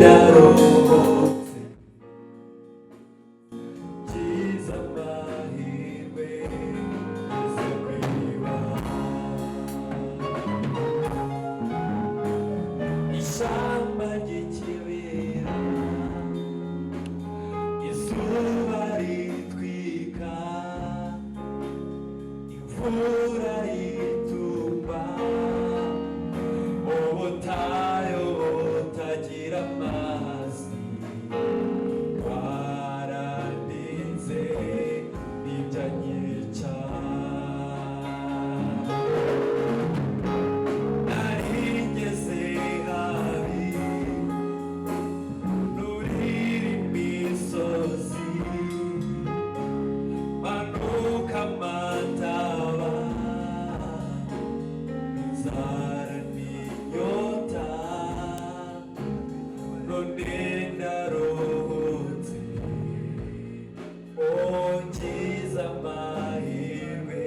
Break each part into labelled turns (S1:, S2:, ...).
S1: Ndaruhutse, ngize amahirwe, ngeze ku iriba. Ishyamba ry'ikibira, izuba ritwika, imvura itumba, ubutayu butagira amazi, warandinze n'ibyanyica. Narigeze habi, nurira imisozi, manuka amataba, inzara n'inyota, none ndaruhutse, ngize amahirwe,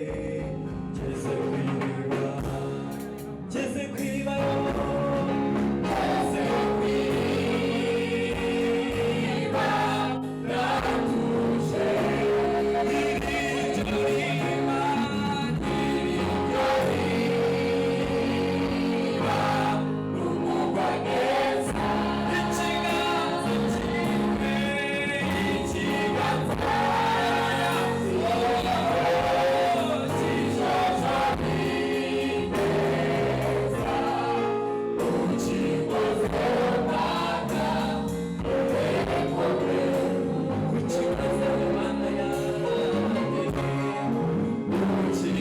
S1: ngeze ku iriba, ngeze ku iriba, ngeze ku iriba, ndatuje. Iryo riba, iryo riba n'umugwaneza, ikiganza kimwe, ikiganza kijojo neza, ukikoze Mana, ukikoze Mana yanjye,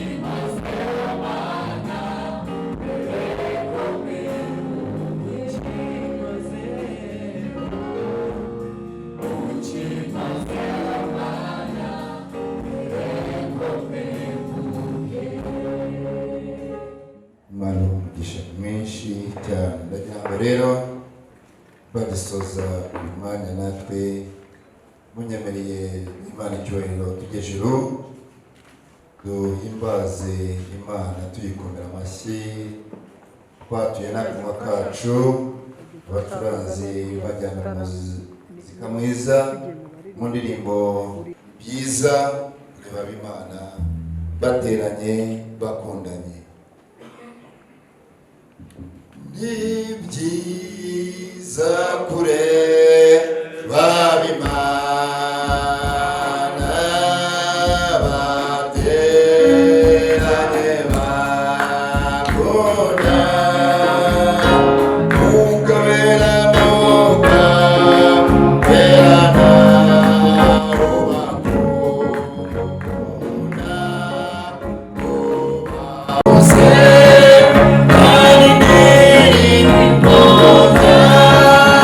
S1: ukikoze Mana, ukikoze, ukikoze Mana.
S2: Imana umugisha menshi cyane. Ndagira ngo rero bagisoza uyu mwanya, natwe munyemereye, Imana icyubahiro, tujye ejuru, duhimbaze Imana tuyikomera amashyi, twatuye n'akanwa kacu, abacuranzi bajyana muzika mwiza mu ndirimbo. Byiza kureba Imana bateranye, bakundanye. Ni byiza kureba Imana bateranye, bakunda, ukabera mukaberana, ubakunda bose, kandi indirimbo zabo.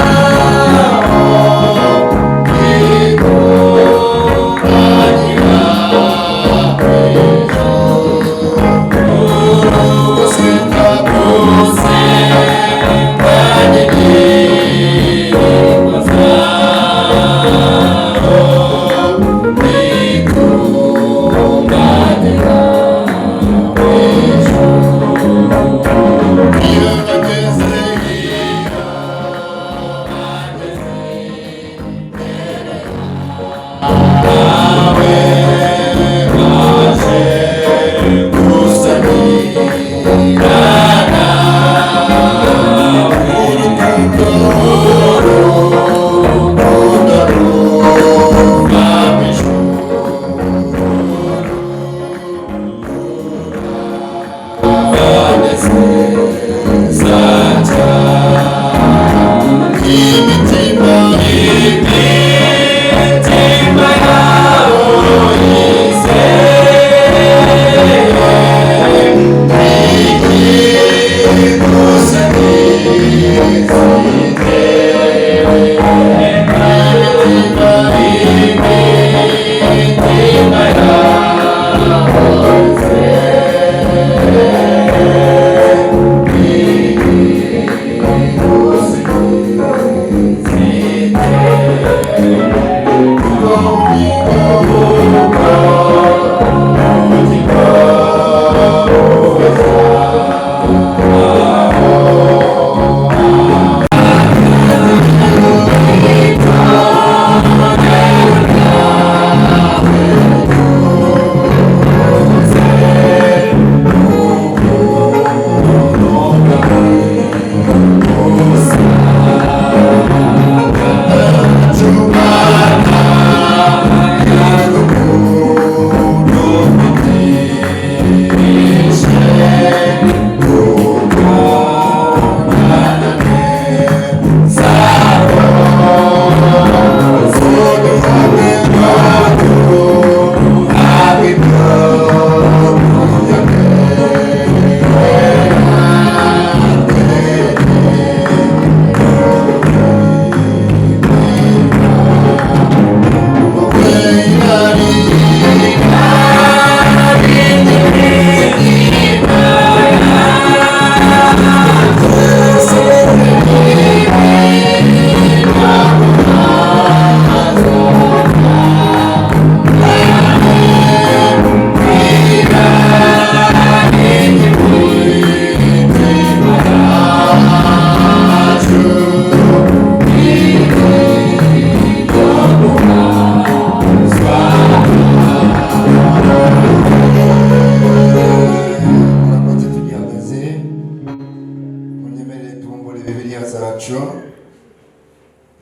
S2: Yacu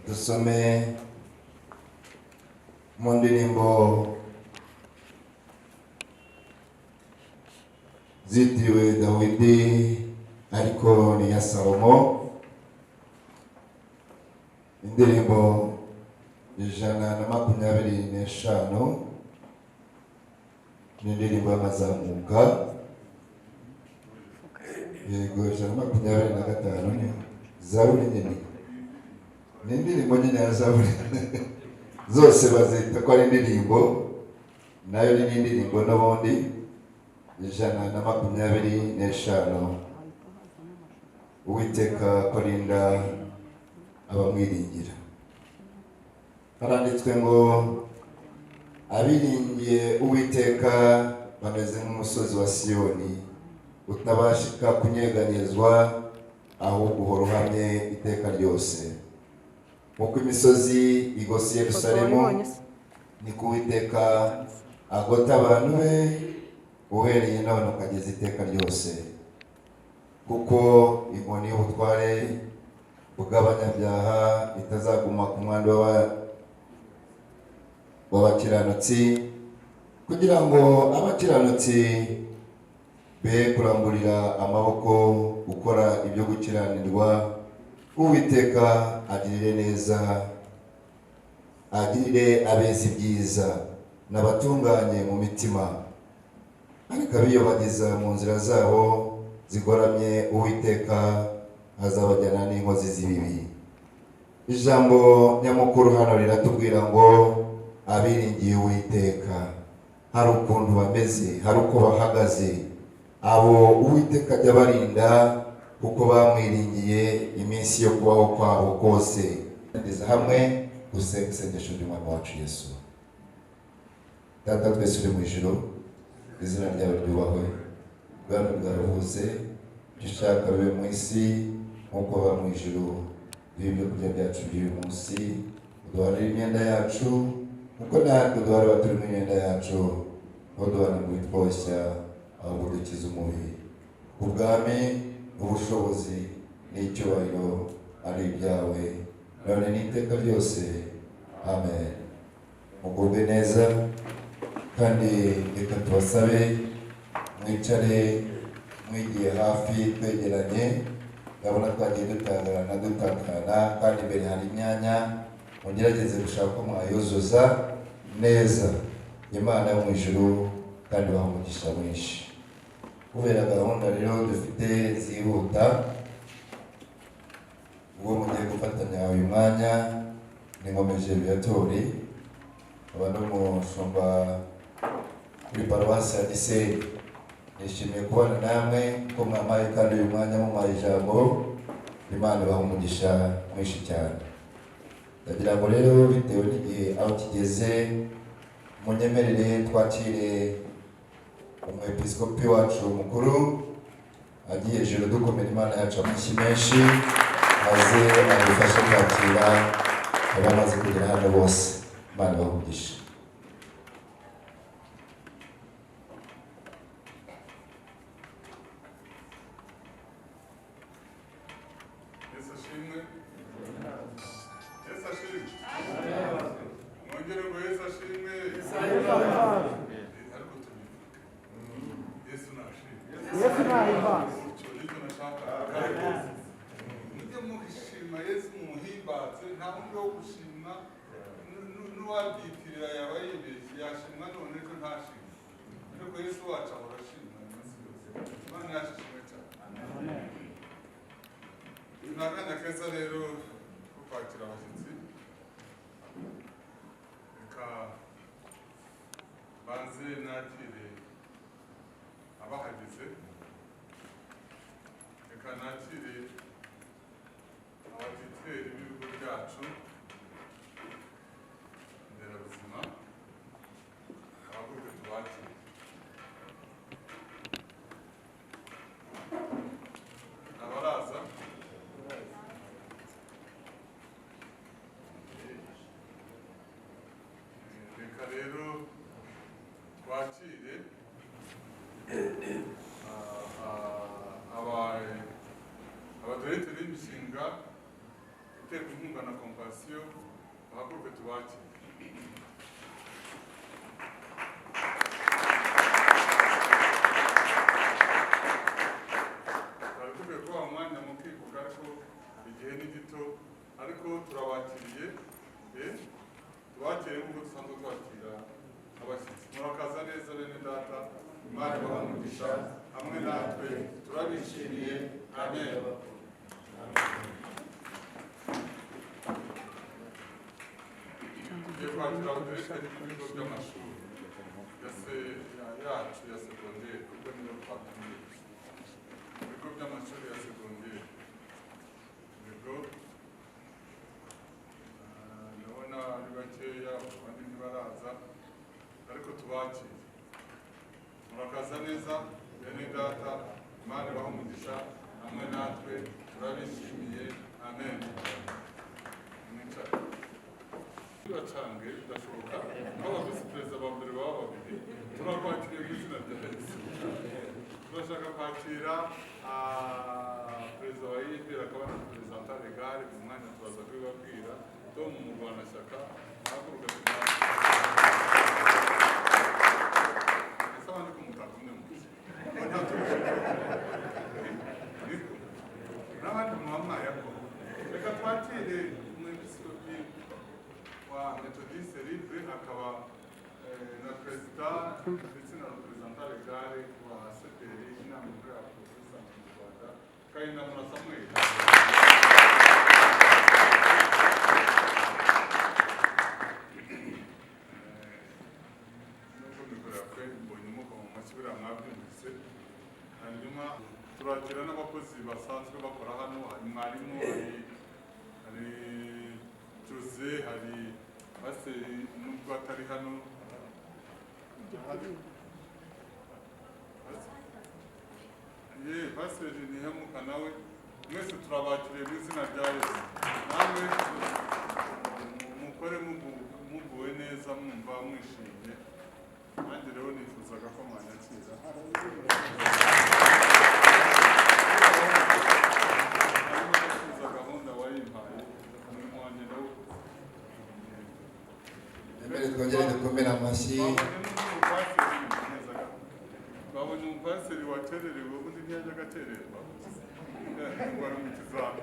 S2: dusome mu ndirimbo zitiriwe Dawidi, ariko ni iya Salomo, indirimbo 125, ni indirimbo y'amazamuka. Yego, 125 ni zaburi nyine, ni indirimbo nyine ya zaburi. Zose bazita ko ari indirimbo, nayo ni indirimbo n'ubundi. 125, Uwiteka ko arinda abamwiringira. Haranditswe ngo: "Abiringiye Uwiteka bameze nk'umusozi wa Siyoni utabashika kunyeganyezwa, ahubwo uhora uhamye iteka ryose. Nk'uko imisozi igose Yerusalemu, niko Uwiteka agota abantu be, uhereye none ukageza iteka ryose. Kuko inkoni y'ubutware bw'abanyabyaha itazaguma ku mwandu w'abakiranutsi, kugira ngo abakiranutsi be kuramburira amaboko gukora ibyo gukiranirwa. Uwiteka agirire neza, agirire abeza ibyiza n'abatunganye mu mitima. Ariko abiyobagiza mu nzira zabo zigoramye, Uwiteka azabajyana n'inkozi z'ibibi." Ijambo nyamukuru hano riratubwira ngo abiringiye Uwiteka hari ukuntu bameze, hari uko bahagaze. Abo Uwiteka ajya barinda kuko bamwiringiye iminsi yo kubaho kwabo kose. Ngeze hamwe gusenga isengesho ry'Umwami wacu Yesu. Data twese uri mu ijuru, izina ryawe ryubahwe, ubwami bwawe buze, ibyo ushaka bibe mu isi nk'uko biba mu ijuru. Duhe ibyo kurya byacu by'uyu munsi, uduharire imyenda yacu kuko natwe duhara abaturi mu imyenda yacu, ntuduhane mu bitwoshya, ahubwo dukize umubi. Ubwami, ubushobozi n'icyubahiro ari ibyawe, none n'iteka ryose. Amen. Mugubwe neza, kandi reka tubasabe mwicare mwigiye hafi, twegeranye. Ndabona twagiye dutangana dutatana, kandi imbere hari imyanya, mugerageze gushaka ko mwayuzuza neza. Imana yo mu ijuru kandi baha umugisha mwinshi. Kubera gahunda rero dufite zihuta, ubwo mugiye gufatanya uyu mwanya ni Nkomeje Viatori, aba n'umushumba kuri paruwasi ya Gisenyi. Nishimiye kubana namwe ko mwampaye kandi uyu mwanya, mumpaye ijambo. Imana ibaha umugisha mwinshi cyane. Ndagira ngo rero, bitewe n'igihe aho kigeze, munyemerere twakire umwepiskopi wacu mukuru agiye hejuru, dukomera Imana yacu amashyi menshi, maze adufashe kwakira abamaze kugera hano bose. Imana ibahe umugisha.
S3: Yesu ashimwe! Yesu ashimwe! Mwongere ngo Yesu ashimwe! Ariko tubivuge, Yesu nashimwe.
S4: Yesu nahimbaze.
S3: Icyo nicyo nashaka kare kose. Mujye mushima Yesu, mumuhimbaze. Nta wundi wo gushima, n'uwabyitirira yaba yibeshye. Yashimwa none, ejo ntashimwe, ariko Yesu wacu ahora ashimwa iminsi yose. Imana yacu ishimwe cyane. Ni akanya keza rero ko kwakira abashyitsi. Reka banze nakire abahageze. Reka nakire abatiteri b'ibigo byacu nderabuzima, abaguke tubakire. Abaraza, reka rero twakire abadiregiteri b'imishinga. Iterwa inkunga na Compassion, bahaguruke tubakire. Twari dukwiye kubaha umwanya mukivuga, ariko igihe ni gito, ariko turabakiriye, tubakire nk'uko dusanzwe twakira abashyitsi. Murakaza neza bene data, Imana ibahe umugisha hamwe natwe, turabishimiye. Amen. Tugiye kwakira abadiregiteri b'ibigo by'amashuri yacu ya segonderi, kuko niyo twatumiye. Ibigo by'amashuri ya segonderi, ibigo, ndabona ari bakeya, abandi ntibaraza, ariko tubakire. Murakaza neza bene data, Imana ibahe umugisha hamwe natwe, turabishimiye. Amen. Mwicare. Bacange bidashoboka aho abavisi perezida ba mbere baba babiri. Turakwakiriye mu izina rya Yesu. Turashaka kwakira perezida wa IPR akaba na représentant légal mu mwanya, turaza kubibabwira. Tom Murwanashyaka, ahaguruka tuganire. Ese abandi ko mutakumye mu ngo nta turusha niko n'abandi muba mwayako. Reka twakire umwepiskopi wa Methodiste Libre, akaba na perezida ndetse na représentant légal wa CPR, inama nkuru ya Protestant mu Rwanda, Kayinamura Samuel. Nubwo mikoro yakwe mbonye umukoma mu mashyi, buriya mwabyumvise. Hanyuma turakira n'abakozi basanzwe bakora hano. Hari mwarimu, hari Jose, hari pasiteri nubwo atari hano. Hari ye pasiteri Ntihemuka nawe. Mwese turabakiriye mu izina rya Yesu. Namwe mukore muguwe neza, mwumva mwishimye. Nanjye rero nifuzaga ko mwanyakira. Harimo nifuza gahunda wayimpaye, umurimo wanjye ndawukoze.
S2: Mbere twongere dukomere amashyi.
S3: Babonye n'umupasiteri neza gato. Babonye umupasiteri wakererewe, ubundi ntiyajyaga akererwa ngo ari mu kizami.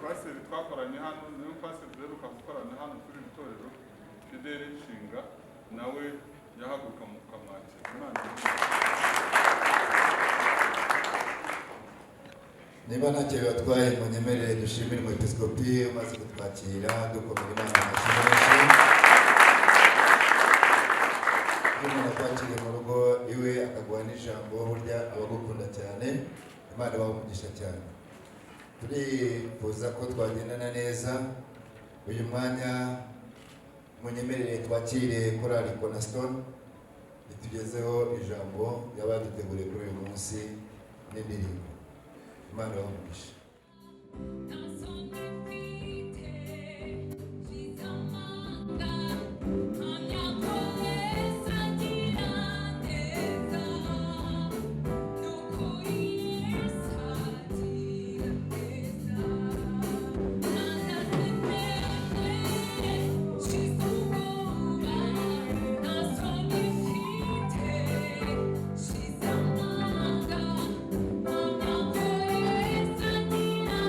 S3: Pasiteri twakoranye hano, niwe pasiteri duheruka gukorana hano kuri iri torero, Fidele Nshinga, nawe yahaguruka mu kamwakira. Imana imuhe.
S2: Niba ntacyo bibatwaye, munyemerere dushimire umwepiskopi umaze kutwakira, dukomera Imana amashyi menshi. Iyo umuntu akwakiriye mu rugo iwe, akaguha n'ijambo, burya aba agukunda cyane. Imana ibaha umugisha cyane. Turifuza ko twagendana neza uyu mwanya. Munyemerere twakire korali Cornerstone itugezeho ijambo yabaduteguriye kuri uyu munsi n'indirimbo. Imana ibahe umugisha.
S1: Nta mfite shizamanga mpamya ko Yesu agira neza, n'ukuri Yesu agira neza. Ntazazimene shize ubwoba, nta soni mfite shizamanga mpamya ko Yesu agira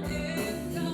S1: neza.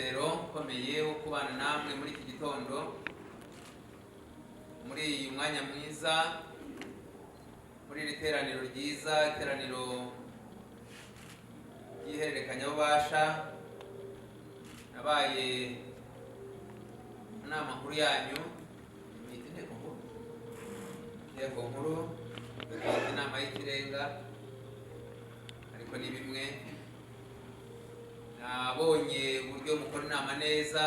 S4: Umunezero ukomeye wo kubana namwe muri iki gitondo, muri uyu mwanya mwiza, muri iri teraniro ryiza, iteraniro ry'ihererekanyabubasha. Nabaye mu nama nkuru yanyu, mwita inteko nkuru, inteko nkuru, mwita inama y'ikirenga, ariko ni bimwe. Nabonye uburyo mukora inama neza,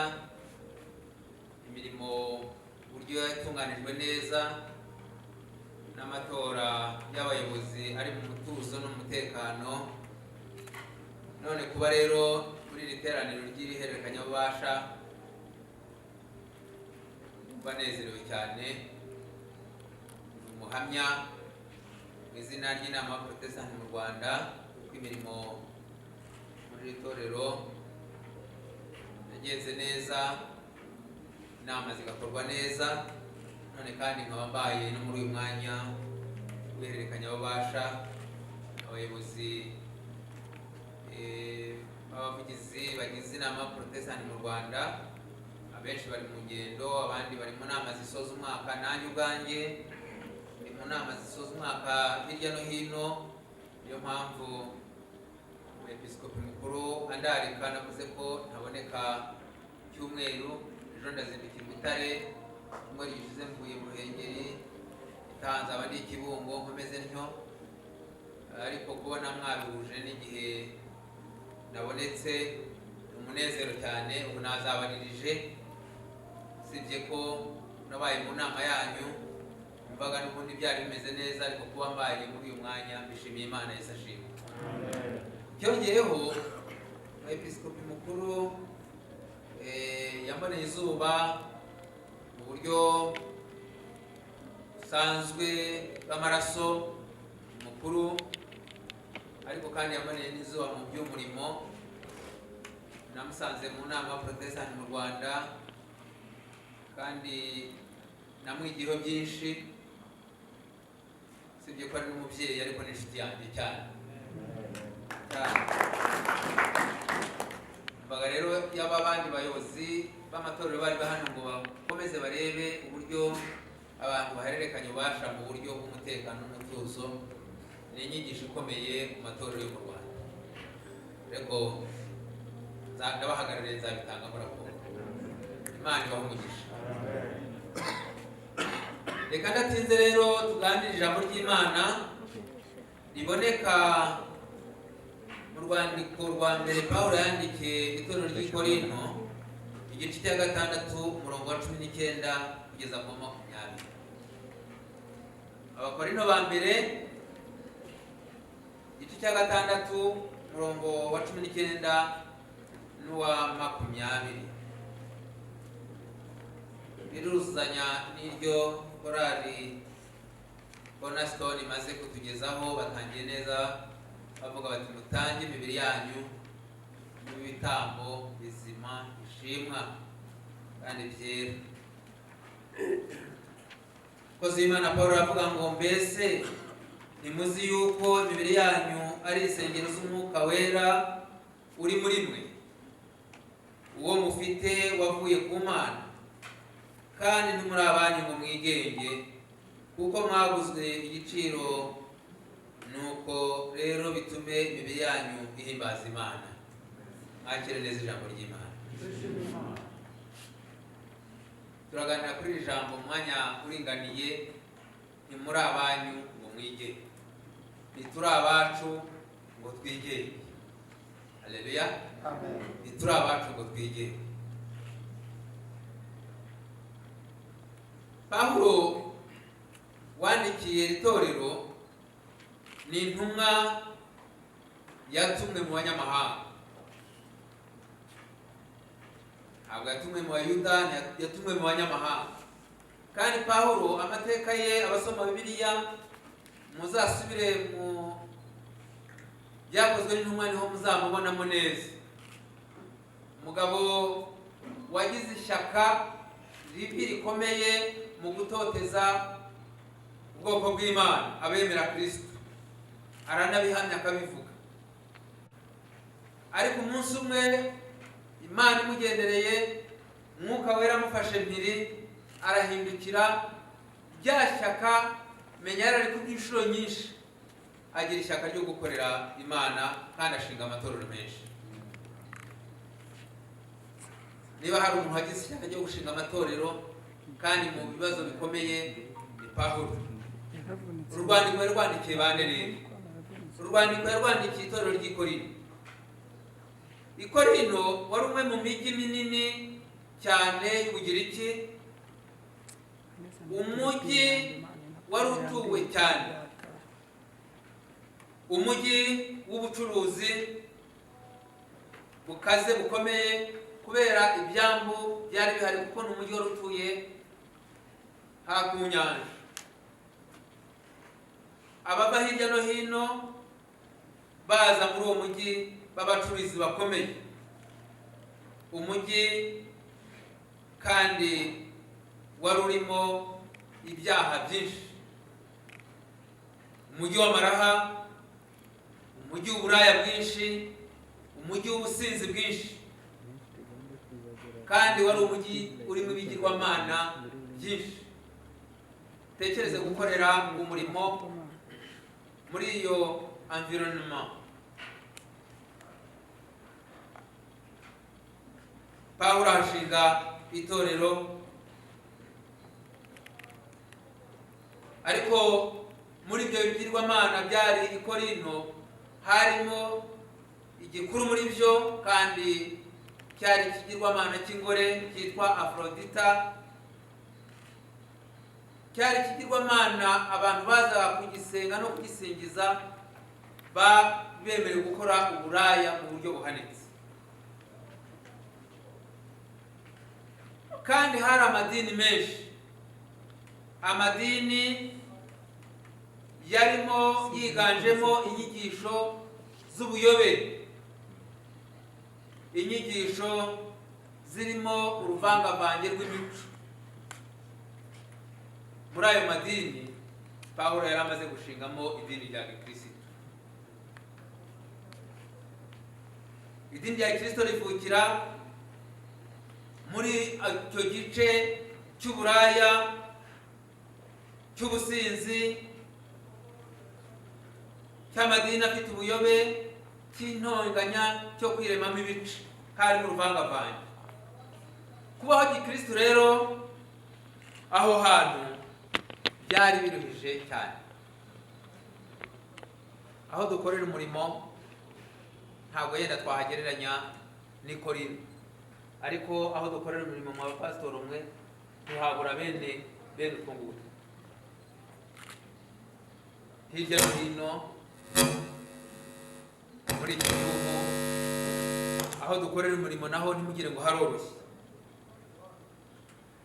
S4: imirimo uburyo yatunganijwe neza, n'amatora y'abayobozi ari mu mutuzo n'umutekano. None kuba rero muri iri teraniro ry'ihererekanyabubasha banezerewe cyane, ni umuhamya mu izina ry'inama y'Abaprotestanti mu Rwanda kuko imirimo muri iri torero yagenze neza, inama zigakorwa neza. None kandi nkaba mbaye no muri uyu mwanya w'ihererekanyabubasha, abayobozi b'abavugizi bagize inama y'Abaprotestanti mu Rwanda, abenshi bari mu ngendo, abandi bari mu nama zisoza umwaka. Nanjye ubwanjye ndi mu nama zisoza umwaka hirya no hino. Niyo mpamvu Umwepiskopi mukuru andarika navuze ko ntaboneka cyumweru. Ejo ndazindukira i Butare, icyumweru gishize mvuye mu Ruhengeri, itanze aba ndi i Kibungo, nkomeze ntyo. Ariko kubona mwabihuje n'igihe nabonetse ni umunezero cyane. Ubu nazabanirije, usibye ko nabaye mu nama yanyu, mvaga n'ubundi byari bimeze neza, ariko kuba mbaye muri uyu mwanya mbishimiye Imana. Yesu ashimwe. Cyongeyeho, Umwepiskopi mukuru yamboneye izuba mu buryo busanzwe bw'amaraso mukuru, ariko kandi yamboneye n'izuba mu by'umurimo. Namusanze mu nama y'Abaprotestanti mu Rwanda kandi namwigiyeho byinshi. Usibye ko ari n'umubyeyi, ariko n'inshuti yanjye cyane cyane. Mbaga rero yaba abandi bayobozi b'amatorero bari hano ngo bakomeze barebe uburyo abantu bahererekanya ububasha mu buryo bw'umutekano n'umutuzo, ni inyigisho ikomeye ku matorero yo mu Rwanda. Ariko ndabahagarariye, nzabitanga raporo. Imana ibahe umugisha. Reka ndatinze rero, tuganire ijambo ry'Imana riboneka mu rwandiko rwa mbere Pawulo yandikiye itorero ry'i Korinto, igice cya 6, umurongo wa 19 kugeza ku 20. Abakorinto ba mbere, igice cya 6, umurongo wa 19 n'uwa 20, biruzuzanya n'iryo korali Cornerstone imaze kutugezaho. Batangiye neza bavuga bati: "Mutange imibiri yanyu n'ibitambo bizima bishimwa kandi byera." Umukozi w'Imana Paul aravuga ngo: "Mbese ntimuzi yuko imibiri yanyu ari insengero z'Umwuka Wera uri muri mwe, uwo mufite wavuye ku Mana, kandi ntimuri abanyu ngo mwigenge, kuko mwaguzwe igiciro? Nuko rero bitume imibiri yanyu ihimbaza Imana." Mwakire neza ijambo ry'Imana. Turaganira kuri iri jambo mu mwanya uringaniye: ntimuri abanyu ngo mwigenge, ntituri abacu ngo twigenge. Haleluya! Ntituri abacu ngo twigenge. Pawulo wandikiye iri torero ni intumwa yatumwe mu banyamahanga. Ntabwo yatumwe mu Bayuda, yatumwe mu banyamahanga. Kandi Pawulo amateka ye, abasoma Bibiliya muzasubire mu Byakozwe n'Intumwa, niho muzamubonamo neza. Umugabo wagize ishyaka ribi rikomeye mu gutoteza ubwoko bw'Imana, abemera Kristo, aranabihamya akabivuga. Ariko umunsi umwe Imana imugendereye, Mwuka Wera amufashe mpiri, arahindukira rya shyaka menya yari ari kubyo inshuro nyinshi, agira ishyaka ryo gukorera Imana kandi ashinga amatorero menshi. Niba hari umuntu wagize ishyaka ryo gushinga amatorero kandi mu bibazo bikomeye, ni Pawulo. Uru rwandiko yarwandikiye bande rero? Uru rwandiko yarwandikiye itorero ry'i Korinto. I Korinto wari umwe mu mijyi minini cyane y'Ubugiriki, umujyi wari utuwe cyane, umujyi w'ubucuruzi bukaze bukomeye kubera ibyambu byari bihari, kuko ni umujyi wari utuye hafi ku nyanja. Abava hirya no hino baza muri uwo mujyi b'abacuruzi bakomeye. Umujyi kandi wari urimo ibyaha byinshi, umujyi w'amaraha, umujyi w'uburaya bwinshi, umujyi w'ubusinzi bwinshi, kandi wari umujyi urimo ibigirwamana byinshi. Tekereze gukorera umurimo muri iyo environnement. Pawulo ahashinga itorero, ariko muri ibyo bigirwamana byari i Korinto harimo igikuru muri byo, kandi cyari ikigirwamana cy'ingore cyitwa Afrodita. Cyari ikigirwamana abantu bazaga kugisenga no kugisingiza, bemerewe gukora uburaya mu buryo buhanitse. Kandi hari amadini menshi, amadini yarimo yiganjemo inyigisho z'ubuyobe, inyigisho zirimo uruvangavange rw'imico. Muri ayo madini Pawulo yari amaze gushingamo idini rya Gikristo. Idini rya Gikristo rivukira muri icyo gice cy'uburaya, cy'ubusinzi, cy'amadini afite ubuyobe, cy'intonganya, cyo kwiremamo ibice, harimo uruvangavange. Kubaho Gikristo rero aho hantu byari biruhije cyane. Aho dukorera umurimo ntabwo yenda twahagereranya n'i Korinto, ariko aho dukorera umurimo mu bapasitori umwe ntihabura bene bene utwo ngutwo. Hirya no hino muri iki gihugu aho dukorera umurimo naho ntimugire ngo haroroshye.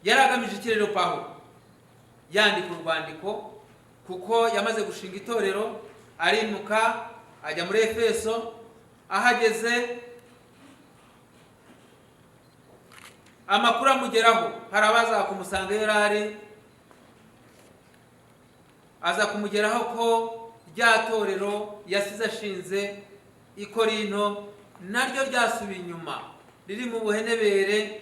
S4: Yari agamije iki rero Pawulo yandika urwandiko? Kuko yamaze gushinga itorero, arimuka ajya muri Efeso. Ahageze amakuru amugeraho, hari abaza kumusanga iyo yari ari, aza kumugeraho ko rya torero yasize ashinze i Korinto naryo ryasubiye inyuma, riri mu buhenebere.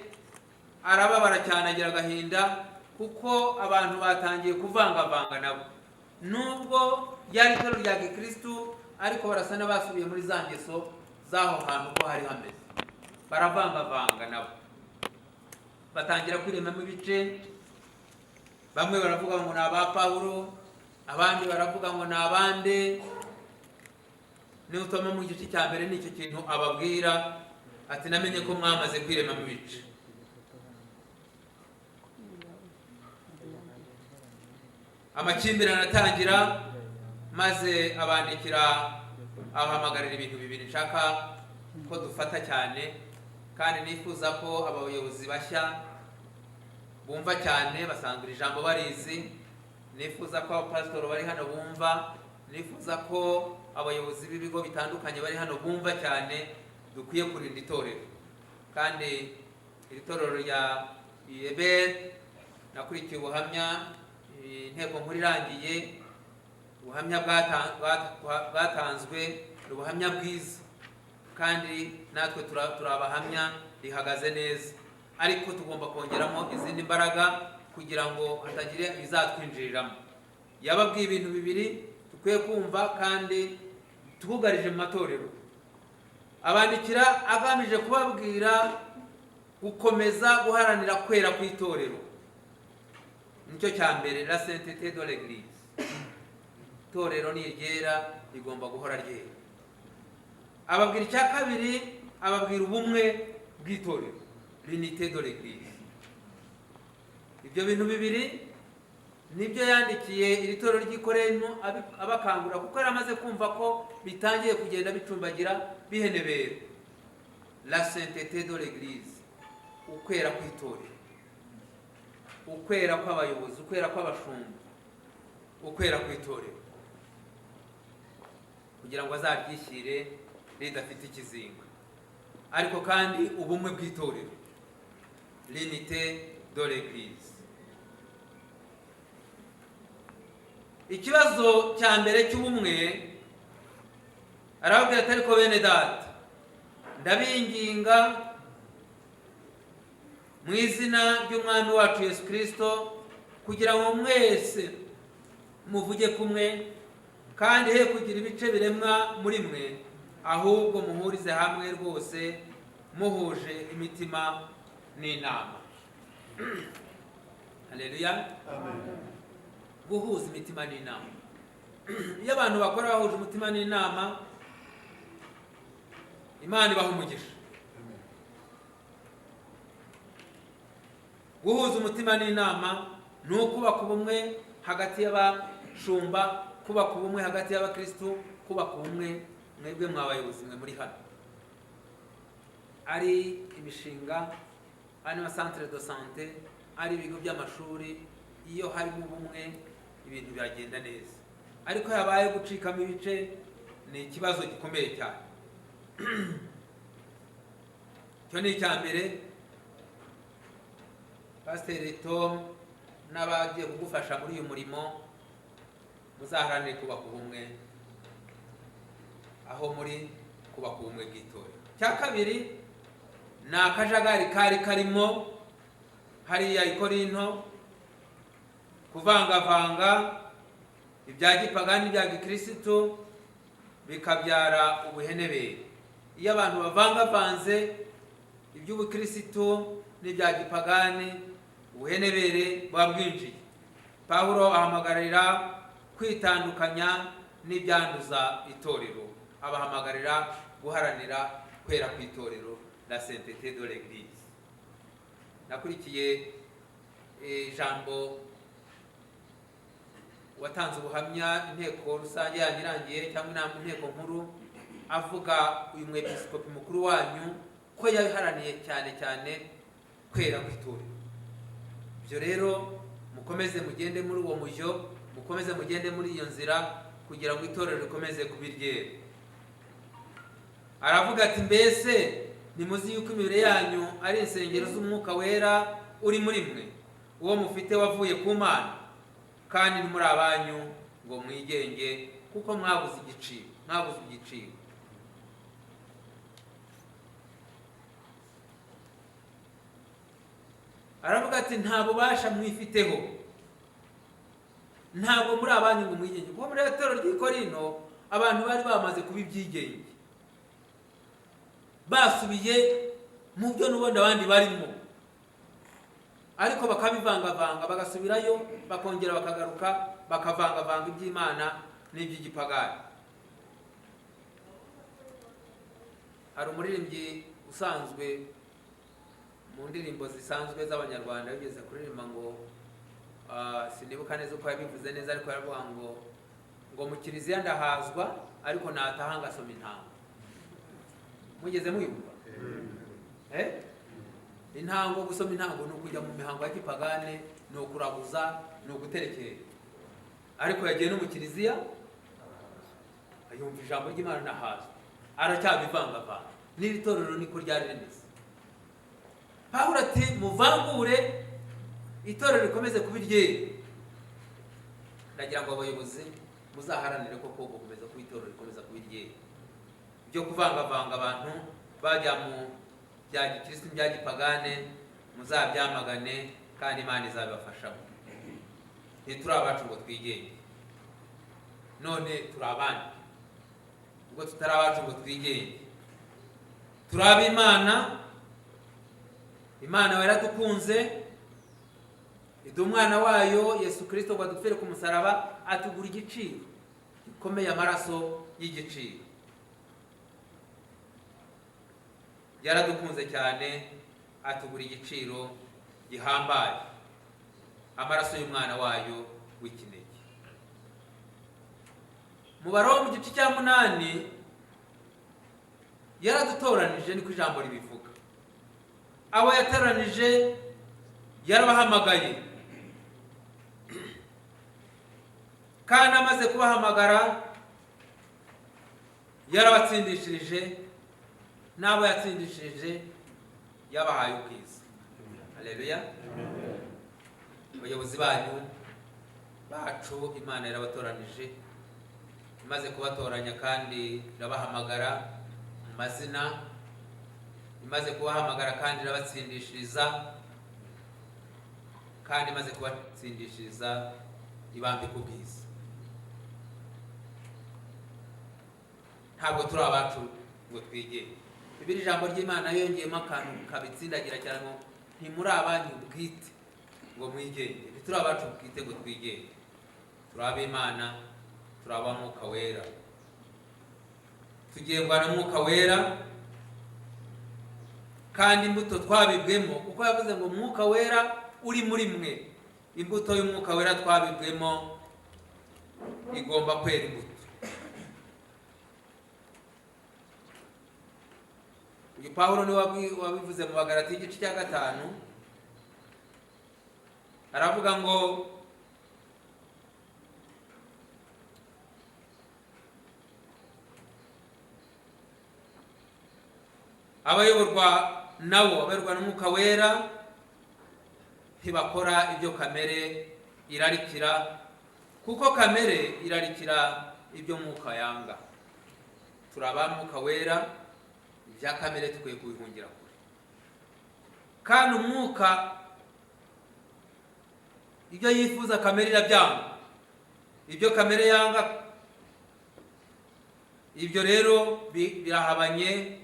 S4: Arababara cyane, agira agahinda, kuko abantu batangiye kuvangavanga nabo. Nubwo ryari itorero rya Gikristo, ariko barasa n'abasubiye muri za ngeso z'aho hantu uko hari hameze, baravangavanga nabo, batangira kwiremamo ibice. Bamwe baravuga ngo ni aba Pawulo, abandi baravuga ngo ni abande. Niba mu gice cya mbere nicyo kintu ababwira, ati namenye ko mwamaze kwiremamo ibice. Amakimbirane atangira, maze abandikira, abahamagarira ibintu bibiri nshaka ko dufata cyane, kandi nifuza ko abayobozi bashya bumva cyane, basanzwe ijambo barizi. Nifuza ko abapasitori bari hano bumva, nifuza ko abayobozi b'ibigo bitandukanye bari hano bumva cyane. Dukwiye kurinda itorero, kandi iri torero rya Yeberi nakurikiye ubuhamya, inteko nkuru irangiye, ubuhamya bwatanzwe ni ubuhamya bwiza, kandi natwe turabahamya. rihagaze neza, ariko tugomba kongeramo izindi mbaraga kugira ngo hatagira ibizatwinjiriramo. Yababwiye ibintu bibiri dukwiye kumva kandi twugarije mu matorero. Abandikira agamije kubabwira gukomeza guharanira kwera kw'itorero. Nicyo cya mbere, la sainteté de l'église. Itorero ni iryera, rigomba guhora ryera. Ababwira icya kabiri, ababwira ubumwe bw'itorero, l'unité de l'église. Ibyo bintu bibiri nibyo yandikiye iri torero ry'i Korinto abakangurira, kuko yari amaze kumva ko bitangiye kugenda bicumbagira bihenebera. La sainteté de l'église, ukwera kw'itorero, ukwera kw'abayobozi, ukwera kw'abashumba, ukwera kw'itorero, kugira ngo azaryishyire ridafite ikizinga. Ariko kandi ubumwe bw'itorero, l'unité de l'église. Ikibazo cya mbere cy'ubumwe, arababwira ati: "Ariko bene data, ndabinginga mu izina ry'Umwami wacu Yesu Kirisito kugira ngo mwese muvuge kumwe, kandi he kugira ibice biremwa muri mwe, ahubwo muhurize hamwe rwose muhuje imitima n'inama." Haleluya! Guhuza imitima n'inama. Iyo abantu bakora bahuje umutima n'inama, Imana ibaha umugisha. Guhuza umutima n'inama ni ukubaka ubumwe hagati y'abashumba, kubaka ubumwe hagati y'abakristu, kubaka ubumwe mwebwe mwabayobozi mwe muri hano, ari imishinga, ari n'amacentres de santé, ari ibigo by'amashuri. Iyo harimo ubumwe ibintu biragenda neza, ariko habaye gucikamo ibice ni ikibazo gikomeye cyane. Icyo ni icya mbere. Pasiteri Tom n'abagiye kugufasha muri uyu murimo, muzaharanire kubaka ubumwe aho muri, kubaka ubumwe bw'itorero. Icya kabiri ni akajagari kari karimo hariya i Korinto, kuvangavanga ibya gipagani n'ibya gikirisitu bikabyara ubuhenebere. Iyo abantu bavangavanze iby'ubukirisitu n'ibya gipagani, ubuhenebere buba bwinjiye. Pawulo ahamagarira kwitandukanya n'ibyanduza itorero, abahamagarira guharanira kwera kw'itorero, la sainteté de l'église. Nakurikiye ijambo watanze ubuhamya inteko rusange yanyu irangiye, cyangwa inama inteko nkuru, avuga uyu mwepiskopi mukuru wanyu ko yabiharaniye cyane cyane kwera kw'itorero. Ibyo rero mukomeze mugende muri uwo mujyo, mukomeze mugende muri iyo nzira kugira ngo itorero rikomeze kuba iryera. Aravuga ati: "Mbese ntimuzi yuko imibiri yanyu ari insengero z'Umwuka Wera uri muri mwe, uwo mufite wavuye ku Mana, kandi muri abanyu ngo mwigenge, kuko mwabuze igiciro, mwabuze igiciro." Aravuga ati: "Nta bubasha mwifiteho, ntabwo muri abanyu ngo mwigenge." Kuko muri itorero ry'i Korinto abantu bari bamaze kuba ibyigenge, basubiye mu byo n'ubundi abandi barimo, ariko bakabivangavanga, bagasubirayo, bakongera bakagaruka, bakavangavanga iby'Imana n'iby'igipagani. Hari umuririmbyi usanzwe mu ndirimbo zisanzwe z'Abanyarwanda wigeze kuririmba ngo, sinibuka neza uko yabivuze neza, ariko yaravuga ngo "Mu kiliziya ndahazwa, ariko nataha ngasoma intango." Mugeze muyumva? Intango, gusoma intango ni ukujya mu mihango ya gipagane, ni ukuraguza, ni uguterekera. Ariko yagiye no mu kiliziya yumva ijambo ry'Imana nahazwa, aracyabivangavanga. N'iri torero niko ryari rimeze. Pawulo ati: "Muvangure, itorero rikomeze kuba iryera." Ndagira ngo abayobozi muzaharanire koko gukomeza kuba itorero rikomeza kuba iryera. Byo kuvangavanga abantu bajya mu bya gikristo n'ibya gipagane, muzabyamagane kandi Imana izabibafashamo. Ntituri abacu ngo twigenge, none turi abandi. Ubwo tutari abacu ngo twigenge, turi ab'Imana. Imana yaradukunze, iduha umwana wayo Yesu Kristo ngo adupfire ku musaraba, atugura igiciro gikomeye, amaraso y'igiciro. Yaradukunze cyane, atugura igiciro gihambaye, amaraso y'umwana wayo w'ikinege. Mu Baroma mu gice cya 8, yaradutoranije, niko ijambo ribivuga. Abo yatoranije yarabahamagaye, kandi amaze kubahamagara yarabatsindishirije, n'abo yatsindishirije yabahaye ubwiza. Haleluya. Abayobozi banyu bacu Imana yarabatoranije, imaze kubatoranya kandi irabahamagara mu mazina, imaze kubahamagara kandi irabatsindishiriza, kandi imaze kubatsindishiriza ibambika ubwiza. Ntabwo turi abacu ngo twigenge. Bibiri ijambo ry'Imana yongeyemo akantu kabitsindagira cyane ngo ntimuri abanyu bwite ngo mwigenge. Ntituri abacu bwite ngo twigenge, turi ab'Imana, turi ab'Umwuka Wera, tugengwa na Mwuka Wera. Kandi imbuto twabibwemo, kuko yavuze ngo Mwuka Wera uri muri mwe, imbuto y'Umwuka Wera twabibwemo igomba kwera imbuto. Uyu Pawulo niwe wabivuze mu Bagalatiya igice cya 5, aravuga ngo abayoborwa nabo, abayoborwa n'Umwuka Wera, ntibakora ibyo kamere irarikira, kuko kamere irarikira ibyo Mwuka yanga. Turi aba Mwuka Wera, ibya kamere tukwiye kubihungira kure. Kandi Umwuka ibyo yifuza kamere irabyanga, ibyo kamere yanga ibyo rero birahabanye.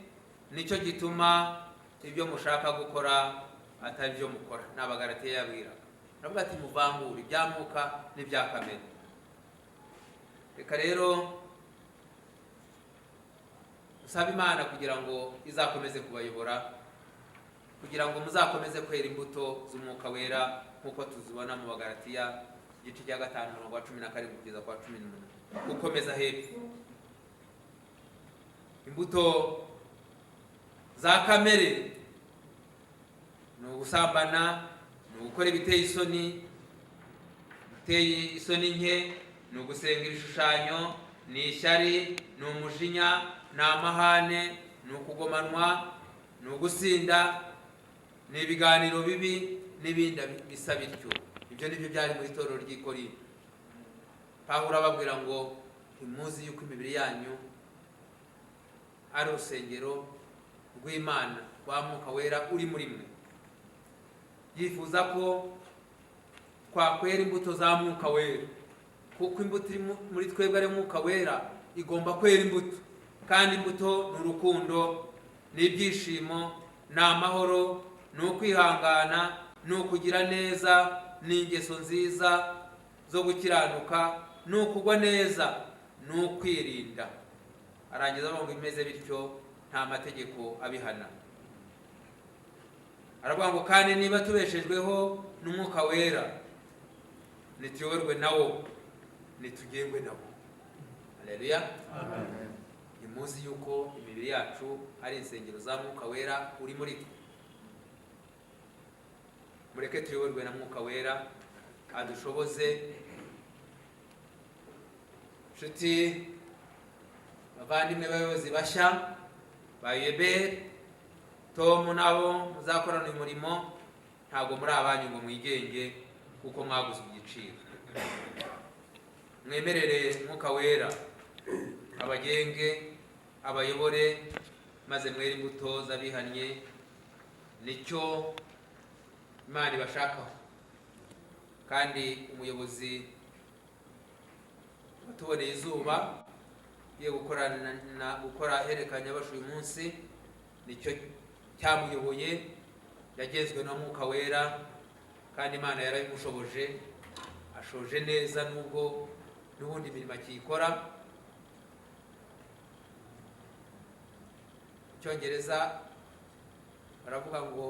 S4: Nicyo gituma ibyo mushaka gukora atari byo mukora. Ni Abagalatiya yabwiraga, aravuga ati muvangure ibya Mwuka n'ibya kamere. Reka rero usaba Imana kugira ngo izakomeze kubayobora, kugira ngo muzakomeze kwera imbuto z'Umwuka Wera nk'uko tuzibona mu Bagalatiya igice cya 5 umurongo wa 17 kugeza kwa 18, gukomeza hepfo. Imbuto za kamere ni ugusambana, ni ugukora ibiteye isoni, biteye isoni nke, ni ugusenga ibishushanyo, ni ishyari, ni umujinya, ni amahane, ni ukugomanwa, ni ugusinda, ni ibiganiro bibi n'ibindi bisa bityo. Ibyo nibyo byari mu itorero ry'i Korinto. Pawulo ababwira ngo ntimuzi yuko imibiri yanyu ari urusengero rw'Imana rwa Mwuka Wera uri muri mwe. Yifuza ko twakwera imbuto za Mwuka Wera, kuko imbuto iri muri twebwe ari Mwuka Wera igomba kwera imbuto. Kandi imbuto ni urukundo, ni ibyishimo, ni amahoro, ni ukwihangana, ni ukugira neza, ni ingeso nziza zo gukiranuka, ni ukugwa neza, ni ukwirinda. Arangiza avuga ngo imeze bityo nta mategeko abihana. Aravuga ngo kandi niba tubeshejweho n'Umwuka Wera, nituyoborwe nawo, nitugengwe nawo. Haleluya.
S3: Amen.
S4: Nimuzi yuko imibiri yacu ari insengero za Mwuka Wera uri muri twe. Mureke tuyoborwe na Mwuka Wera adushoboze. Nshuti bavandimwe bayobozi bashya ba Yeberi, Tom nabo muzakorana uyu murimo, ntabwo muri abanyu ngo mwigenge kuko mwaguze igiciro. Mwemerere Mwuka Wera abagenge, abayobore, maze mwere imbuto z'abihannye, Nicyo Imana ibashakaho. Kandi umuyobozi watuboneye izuba ugiye gukora ihererekanyabubasha uyu munsi, nicyo cyamuyoboye. Yagenzwe na Mwuka Wera kandi Imana yarabimushoboje, ashoje neza nubwo n'ubundi imirimo akiyikora. Mu Cyongereza baravuga ngo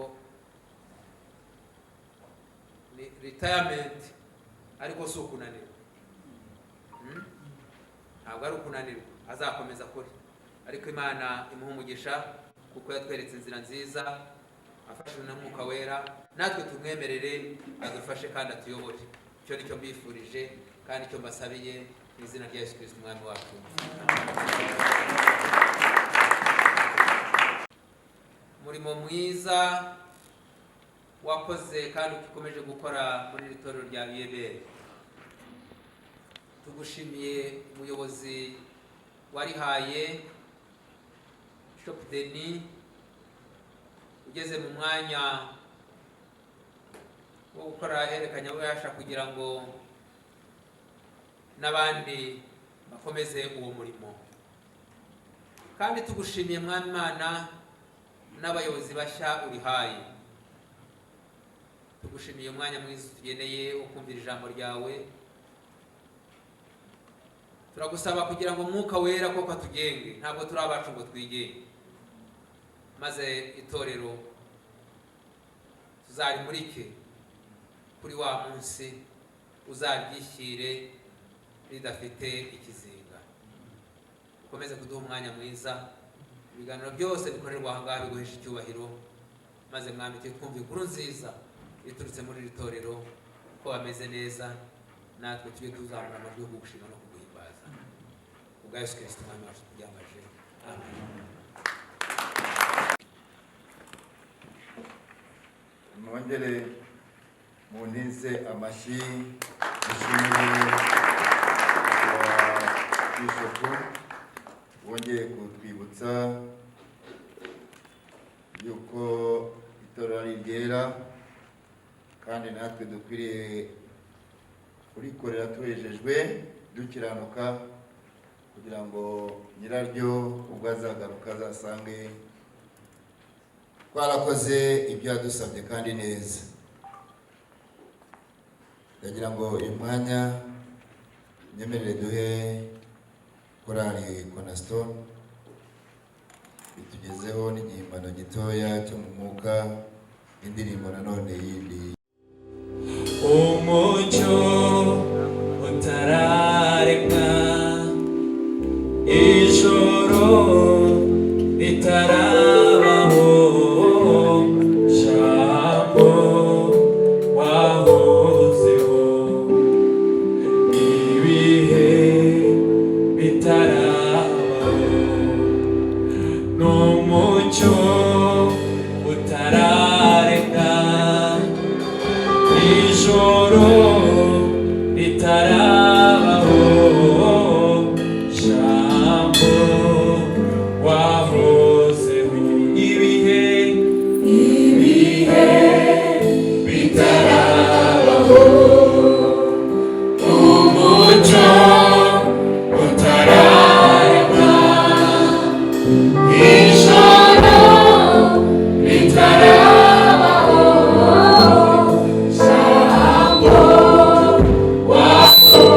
S4: ni retirement, ariko si ukunanirwa. Ntabwo ari ukunanirwa, azakomeza akore, ariko Imana imuha umugisha kuko yatweretse inzira nziza afashijwe na Mwuka Wera. Natwe tumwemerere adufashe kandi atuyobore. Icyo nicyo mbifurije kandi icyo mbasabiye mu izina rya Yesu Kristo Umwami wacu. Umurimo mwiza wakoze kandi ukomeje gukora muri iri torero rya UEBR, tugushimiye. Umuyobozi warihaye, Bishop Denis, ugeze mu mwanya wo gukora ihererekanyabubasha kugira ngo n'abandi bakomeze uwo murimo. Kandi tugushimiye, Mwami Imana, n'abayobozi bashya urihaye. Tugushimiye umwanya mwiza utugeneye wo kumvira ijambo ryawe. Turagusaba kugira ngo Umwuka Wera koko atugenge, ntabwo turi abacu ngo twigenge, maze itorero tuzarimurike kuri wa munsi, uzaryishyire ridafite ikizinga. Ukomeze kuduha umwanya mwiza, ibiganiro byose bikorerwa aha ngaha biguhesha icyubahiro, maze Mwami, tujye twumva inkuru nziza iturutse muri iri torero ko bameze neza, natwe tujye tuzamura amajwi yo kugushima no kuguhimbaza. Kubwa Yesu Kirisito Umwami wacu tubyambaje, amen.
S2: Mwongere muntize amashyi, mushimire wa bishopu wongeye kutwibutsa yuko itorero ari ryera kandi natwe dukwiriye kurikorera turejejwe, dukiranuka, kugira ngo nyiraryo ubwo azagaruka azasange twarakoze ibyo yadusabye kandi neza. Ndagira ngo uyu mwanya nyemerere duhe korali Cornerstone itugezeho n'igihimbano gitoya cyo mu mwuka, indirimbo nanone yindi.
S5: Umucyo utararemwa, ijoro ritarabaho, Jambo wahozeho, ibihe bitarabaho. N'umucyo utararemwa, ijoro ritarabaho, Jambo wahozeho, ibihe bitarabaho, umucyo utararemwa, ijoro ritarabaho, Jambo wahozeho.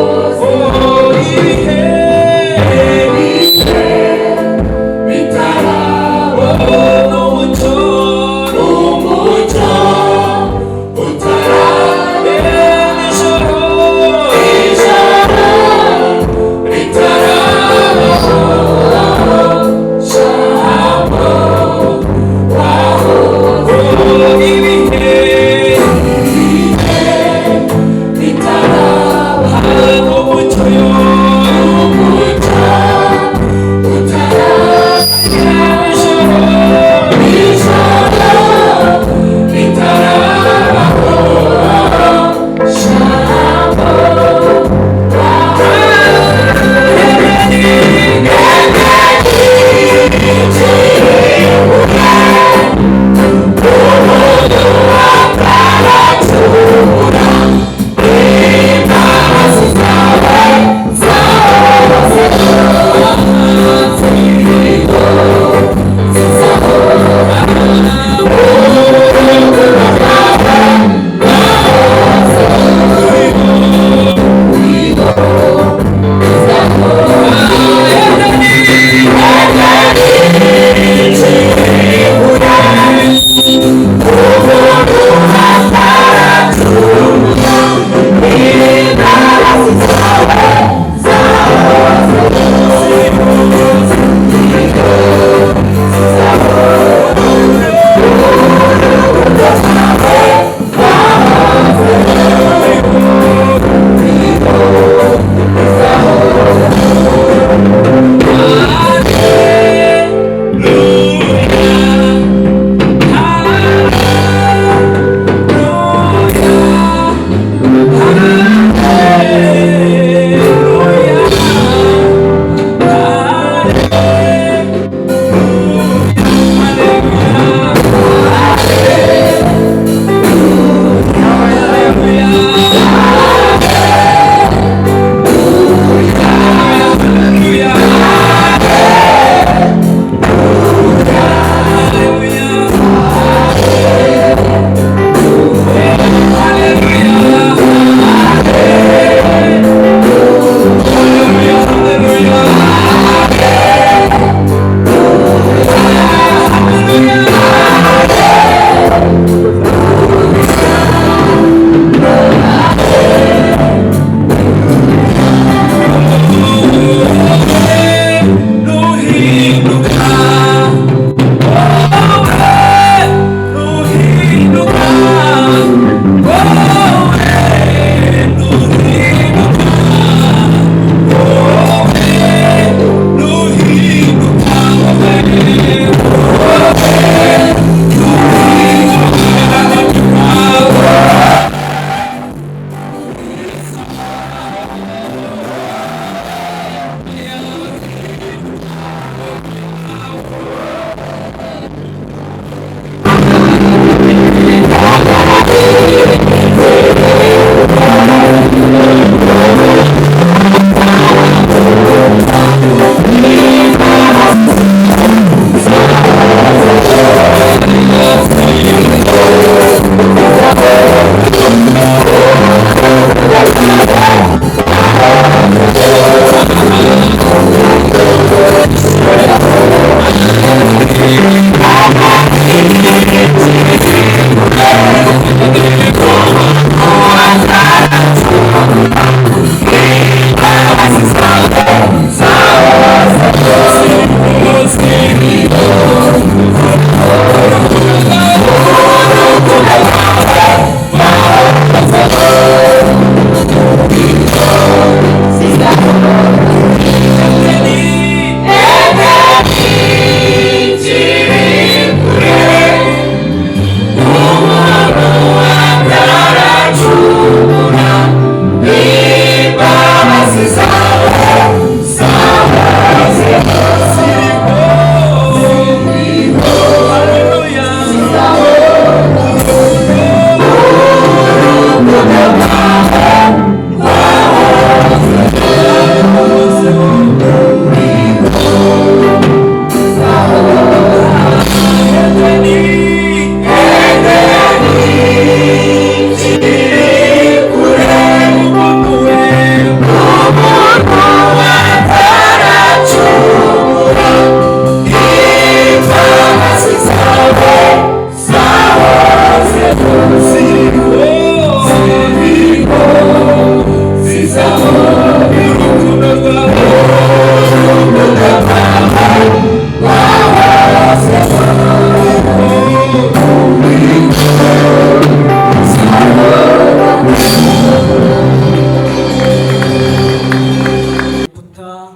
S6: Egiputa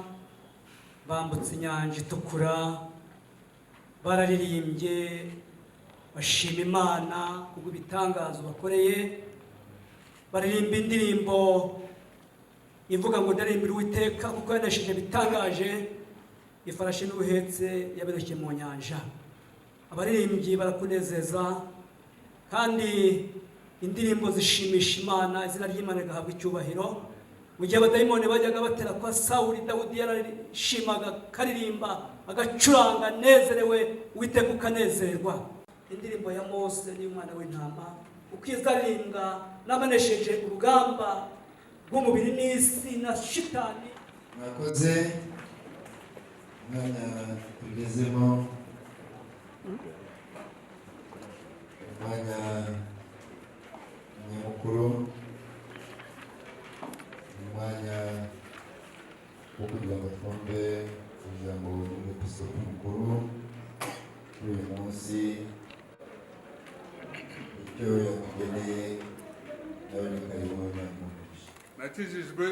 S6: bambutse inyanja itukura, bararirimbye bashima Imana kubw'ibitangazo bakoreye, baririmba indirimbo ivuga ngo: "Ndaririmbira Uwiteka kuko yanesheje bitangaje, ifarashi n'uhetse yabiroshye mu nyanja." Abaririmbyi barakunezeza kandi indirimbo zishimisha Imana, izina ry'Imana rigahabwa icyubahiro. Mu gihe abadayimoni bajyaga batera kwa Sawuli, Dawudi yarashimaga, akaririmba, agacuranga anezerewe, Uwiteka ukanezerwa. Indirimbo ya Mose n'iy'umwana w'intama uko izaririmbwa n'abanesheje urugamba rw'umubiri n'isi na shitani.
S2: Mwakoze. Umwanya tugezemo, umwanya nyamukuru, umwanya wo kugira ngo twumve ijambo ry'umwepiskopi mukuru kuri uyu munsi, icyo yatugeneye. Nawe ni karibu nyamugisha.
S3: Nakijijwe,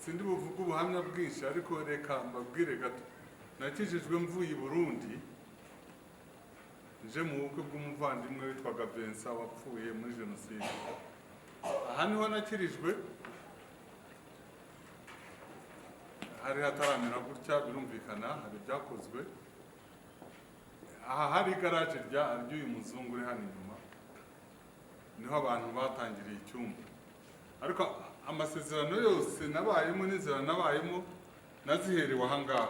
S3: sindi buvuge ubuhamya bwinshi, ariko reka mbabwire gato. Nakijijwe mvuye i Burundi, nje mu bukwe bw'umuvandimwe witwaga Vincent wapfuye muri jenoside. Aha niho nakirijwe, hari hataramera gutya, birumvikana hari ibyakozwe. Aha hari igaraje ry'uyu muzungu uri hano inyuma, niho abantu batangiriye icyumba. Ariko amasezerano yose nabayemo n'inzira nabayemo naziherewe aha ngaha.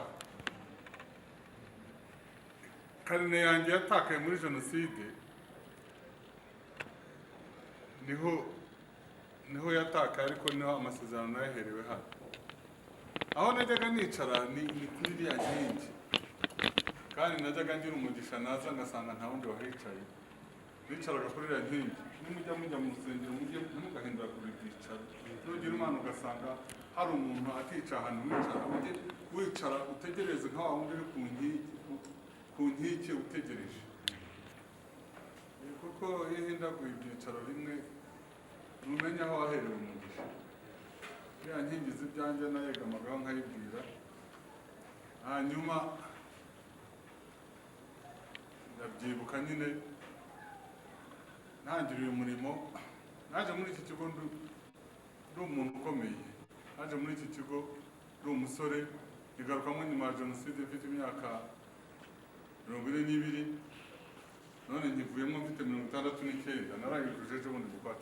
S3: Karine yanjye yatakaye muri jenoside, niho yatakaye, ariko niho amasezerano nayaherewe hano. Aho najyaga nicara ni kuri iriya nkingi, kandi najyaga ngira umugisha, naza ngasanga nta wundi wahicaye. Nicaraga kuri iriya nkingi. Nimujya mujya mu rusengero, mujye ntimugahindura kure ibyicaro. Nugira Imana ugasanga hari umuntu atica ahantu wicara, ujye wicara utegereze nka wa wundi uri ku nkike, ku nkike utegereje, kuko iyo uhindaguye ibyicaro rimwe ntumenya aho waherewe umugisha. Iriya nkingi z'ibyanjye nayegamagaho nkayibwira. Hanyuma ndabyibuka nyine ntangira uyu murimo, naje muri iki kigo ndi umuntu ukomeye. Naje muri iki kigo ndi umusore, igarukamo nyuma ya jenoside mfite imyaka 42, none nkivuyemo mfite 69. Narayujuje ejo bundi mu kwa 10,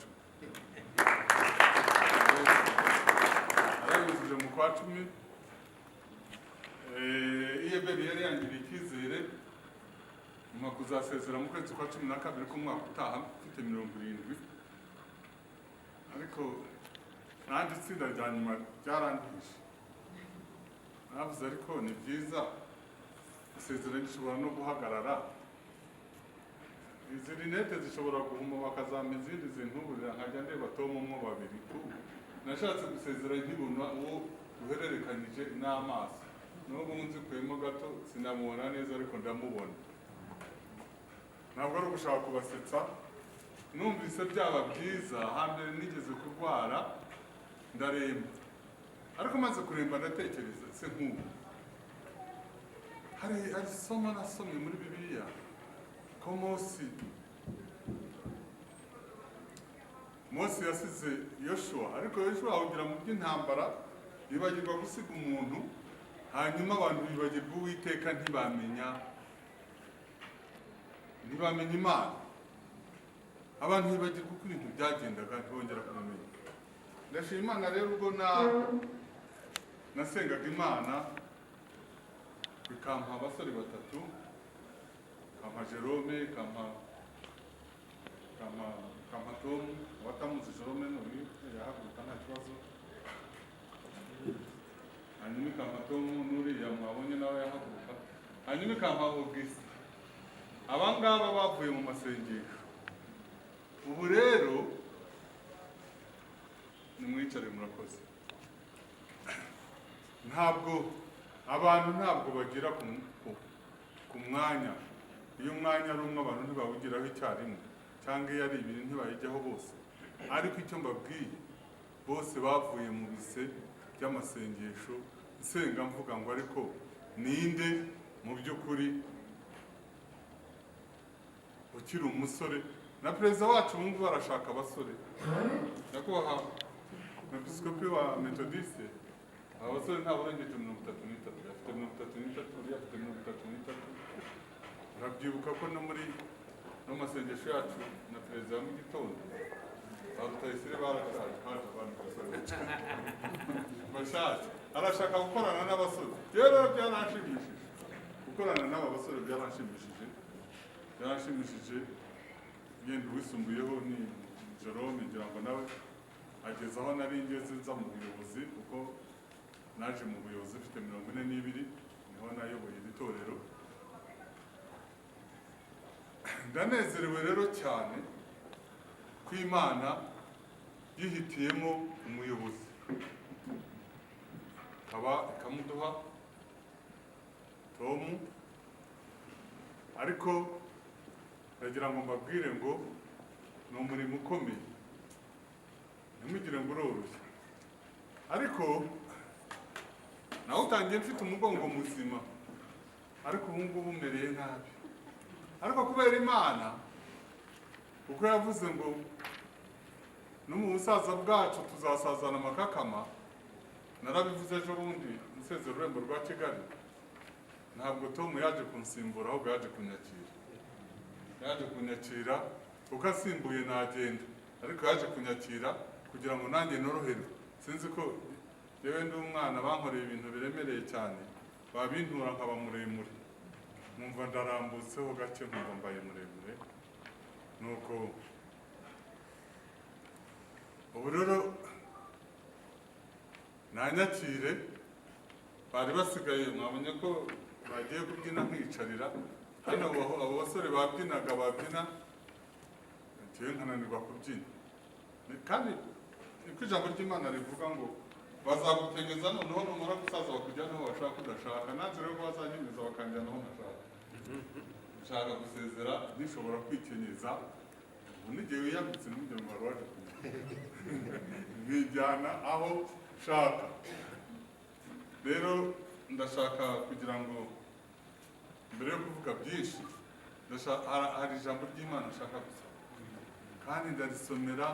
S3: narayujuje mu kwa 10. Iyeberi yari yangiriye icyizere nyuma kuzasezera mu kwezi kwa 12 k'umwaka utaha mfite 70, ariko nanjye itsinda rya nyuma ryarangishe. Navuze ariko ni byiza gusezera, gishobora no guhagarara. Izi rinete zishobora guhuma, bakazampa izindi zintuburira, nkajya ndeba Tom umwe, babiri tu. Nashatse gusezera nkibona uwo duhererekanyije n'amaso. N'ubu nzikuyemo gato sinamubona neza, ariko ndamubona. Ntabwo ari ugushaka kubasetsa, numvise byaba byiza. Hambere nigeze kurwara ndaremba, ariko maze kuremba ndatekereza se nk'ubu hari isomo nasomye muri Bibiliya ko Mose yasize Yoshuwa, ariko Yoshuwa ahugira mu by'intambara, yibagirwa gusiga umuntu. Hanyuma abantu bibagirwa Uwiteka, ntibamenya Imana. Abantu bibagirwa uko ibintu byagendaga, ntibongera kubimenya. Ndashima Imana rero, ubwo na nasengaga Imana ikampa abasore batatu, ikampa Jerome, ikampa Tom. Abatamuzi Jerome n'uyu yahaguruka, nta kibazo. Hanyuma ikampa Tom n'uriya mwabonye nawe yahaguruka. Hanyuma ikampa Augustin. Aba ngaba bavuye mu masengesho. Ubu rero nimwicare, murakoze. Ntabwo abantu ntabwo bagira ku mwanya. Iyo umwanya ari umwe, abantu ntibawugiraho icyarimwe, cyangwa iyo ari ibiri ntibayijyaho bose. Ariko icyo mbabwiye, bose bavuye mu bise by'amasengesho nsenga mvuga ngo: "Ariko ninde mu by'ukuri ukiri umusore?" Na perezida wacu ubu ngubu arashaka abasore. Nyakubahwa umwepiskopi wa Metodiste, aba basore ntabwo urengeje 33, afite 33, uriya afite 33. Urabyibuka ko no muri no mu masengesho yacu na perezida wa mu gitondo, ba Rutayisire barashaje, haje abandi basore bashaje. Arashaka gukorana n'abasore. Rero byaranshimishije gukorana n'aba basore, byaranshimishije, byaranshimishije. Yenda uwisumbuyeho ni Jerome, ngira ngo nawe ageze aho nari ngeze nza mu buyobozi, kuko naje mu buyobozi mfite 42, niho nayoboye iri torero. Ndanezerewe rero cyane ko Imana yihitiyemo umuyobozi, ikaba ikamuduha Tomu. Ariko ndagira ngo mbabwire ngo ni umurimo ukomeye, ntimugire ngo uroroshye. Ariko nawe utangiye mfite umugongo muzima, ariko ubu ngubu umereye nabi. Ariko kubera Imana, kuko yavuze ngo no mu busaza bwacu tuzasazana amakakama. Narabivuze ejo bundi nsezera ururembo rwa Kigali, ntabwo Tom yaje kunsimbura, ahubwo yaje kunyakira. Yaje kunyakira kuko asimbuye nagenda, ariko yaje kunyakira kugira ngo nanjye noroherwe. Sinzi ko yewe ndi umwana, bankoreye ibintu biremereye cyane, babintura nkaba muremure, nkumva ndarambutseho gake, nkumva mbaye muremure. Nuko ubu rero nanyakire. Bari basigaye, mwabonye ko bagiye kubyina nkicarira hano. Abo basore babyinaga, babyina njyewe nkananirwa kubyina. Kandi niko ijambo ry'Imana rivuga ngo bazagukenyeza, noneho numara gusaza bakujyana aho bashaka udashaka. Nanze rero ko bazankenyeza bakanjyana aho ntashaka. Nshaka gusezera nishobora kwikenyeza. Ubu n'igihe wiyambitse, ntugire ngo wari waje kumenya, nkijyana aho nshaka. Rero ndashaka kugira ngo mbere yo kuvuga byinshi, hari ijambo ry'Imana nshaka gusoma, kandi ndarisomera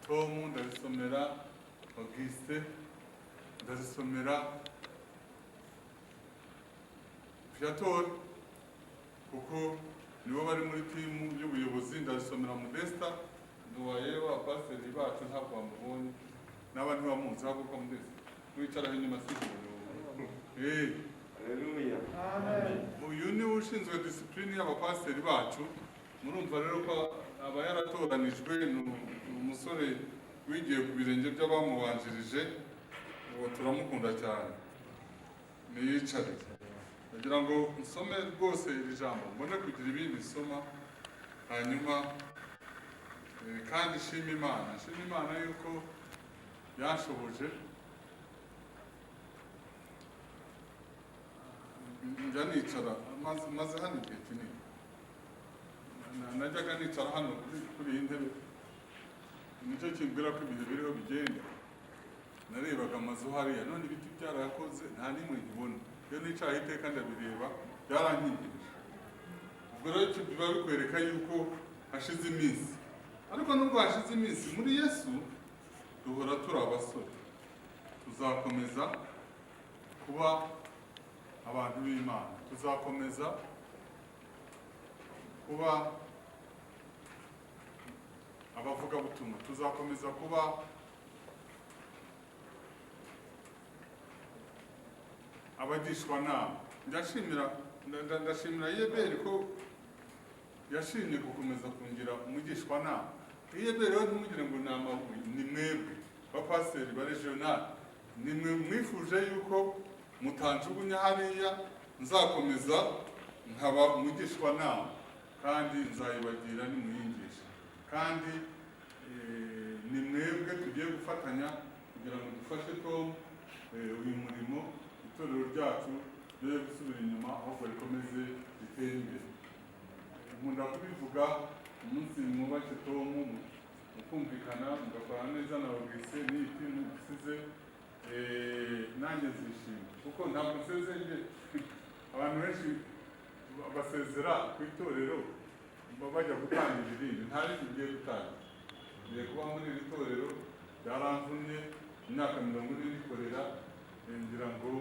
S3: Tomu, ndarisomera Auguste, ndarisomera Viator, kuko nibo bari muri timu y'ubuyobozi. Ndarisomera Modesta Nduwaye wa pasiteri bacu, ntabwo bamubonye n'aba ntibamuzi. Haguruka Modesta, wicaraho inyuma sikubone.
S7: Haleluya.
S3: Uyu niwe ushinzwe disipurine y'abapasiteri bacu. Murumva rero ko aba yaratoranijwe, ni umusore wigiye ku birenge by'abamubanjirije. Uwo turamukunda cyane, niyicare. Ndagira ngo nsome rwose iri jambo, mbone kugira ibindi nsoma hanyuma. Kandi shima Imana, shima Imana yuko yanshoboje. Njya nicara, maze hano igihe kinini. Najyaga nicara hano kuri iyi ntebe, nicyo kimbwira ko ibihe biriho bigenda. Narebaga amazu hariya, none ibiti byarayakoze, nta n'imwe nkibona. Iyo nicaye iteka ndabireba, byarankingirije. Ubwo rero icyo biba bikwereka yuko hashize iminsi. Ariko nubwo hashize iminsi, muri Yesu duhora turi abasore, tuzakomeza kuba abantu b'Imana, tuzakomeza kuba abavugabutumwa, tuzakomeza kuba abagishwanama. Ndashimira ndashimira Yeberi ko yashimye gukomeza kungira umugishwanama. Yeberi rero, ntimugire ngo ni amabuye, ni mwebwe bapasiteri ba regional, ni mwe mwifuje yuko mutanjugunya hariya, nzakomeza nkaba umugishwanama, kandi nzayibagira nimuyingisha. Kandi Ni mwebwe tugiye gufatanya kugira ngo dufashe Tom uyu murimo, itorero ryacu ryo gusubira inyuma ahubwo rikomeze ritere imbere. Nkunda kubivuga, umunsi mwubake Tom mukumvikana, mugakorana neza na Augustin n'iyi timu dusize, nanjye nzishima kuko ntabwo nsezeye. Abantu benshi basezera ku itorero bajya gutangira irindi. Nta rindi ngiye gutangira, ngiye kuba muri iri torero. Byaramvunye imyaka 40 rikorera, ngira ngo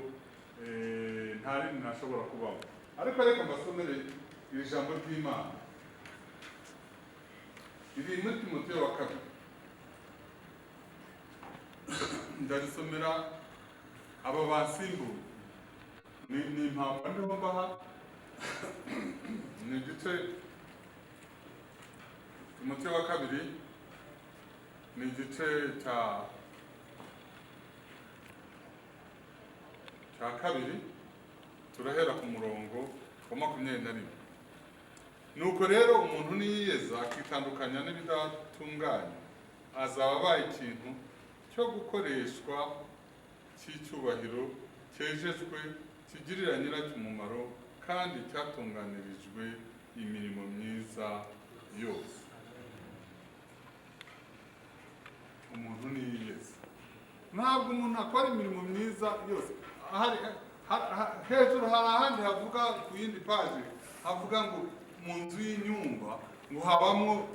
S3: nta rindi nashobora kubamo. Ariko reka mbasomere iri jambo ry'Imana riri muri Timoteyo wa kabiri. Ndarisomera aba basimbuye, ni impamba ndiho mbaha. Ni igice, Timoteyo wa kabiri ni igice cya kabiri, turahera ku murongo wa 21. Nuko rero umuntu niyiyeza akitandukanya n'ibidatunganye, azaba abaye ikintu cyo gukoreshwa cy'icyubahiro, cyejejwe, kigirira nyiracyo umumaro kandi cyatunganirijwe imirimo myiza yose. Umuntu niyiyeza, ntabwo umuntu akora imirimo myiza yose. Hejuru hari ahandi havuga, ku yindi paji havuga ngo mu nzu y'inyumba ngo habamwo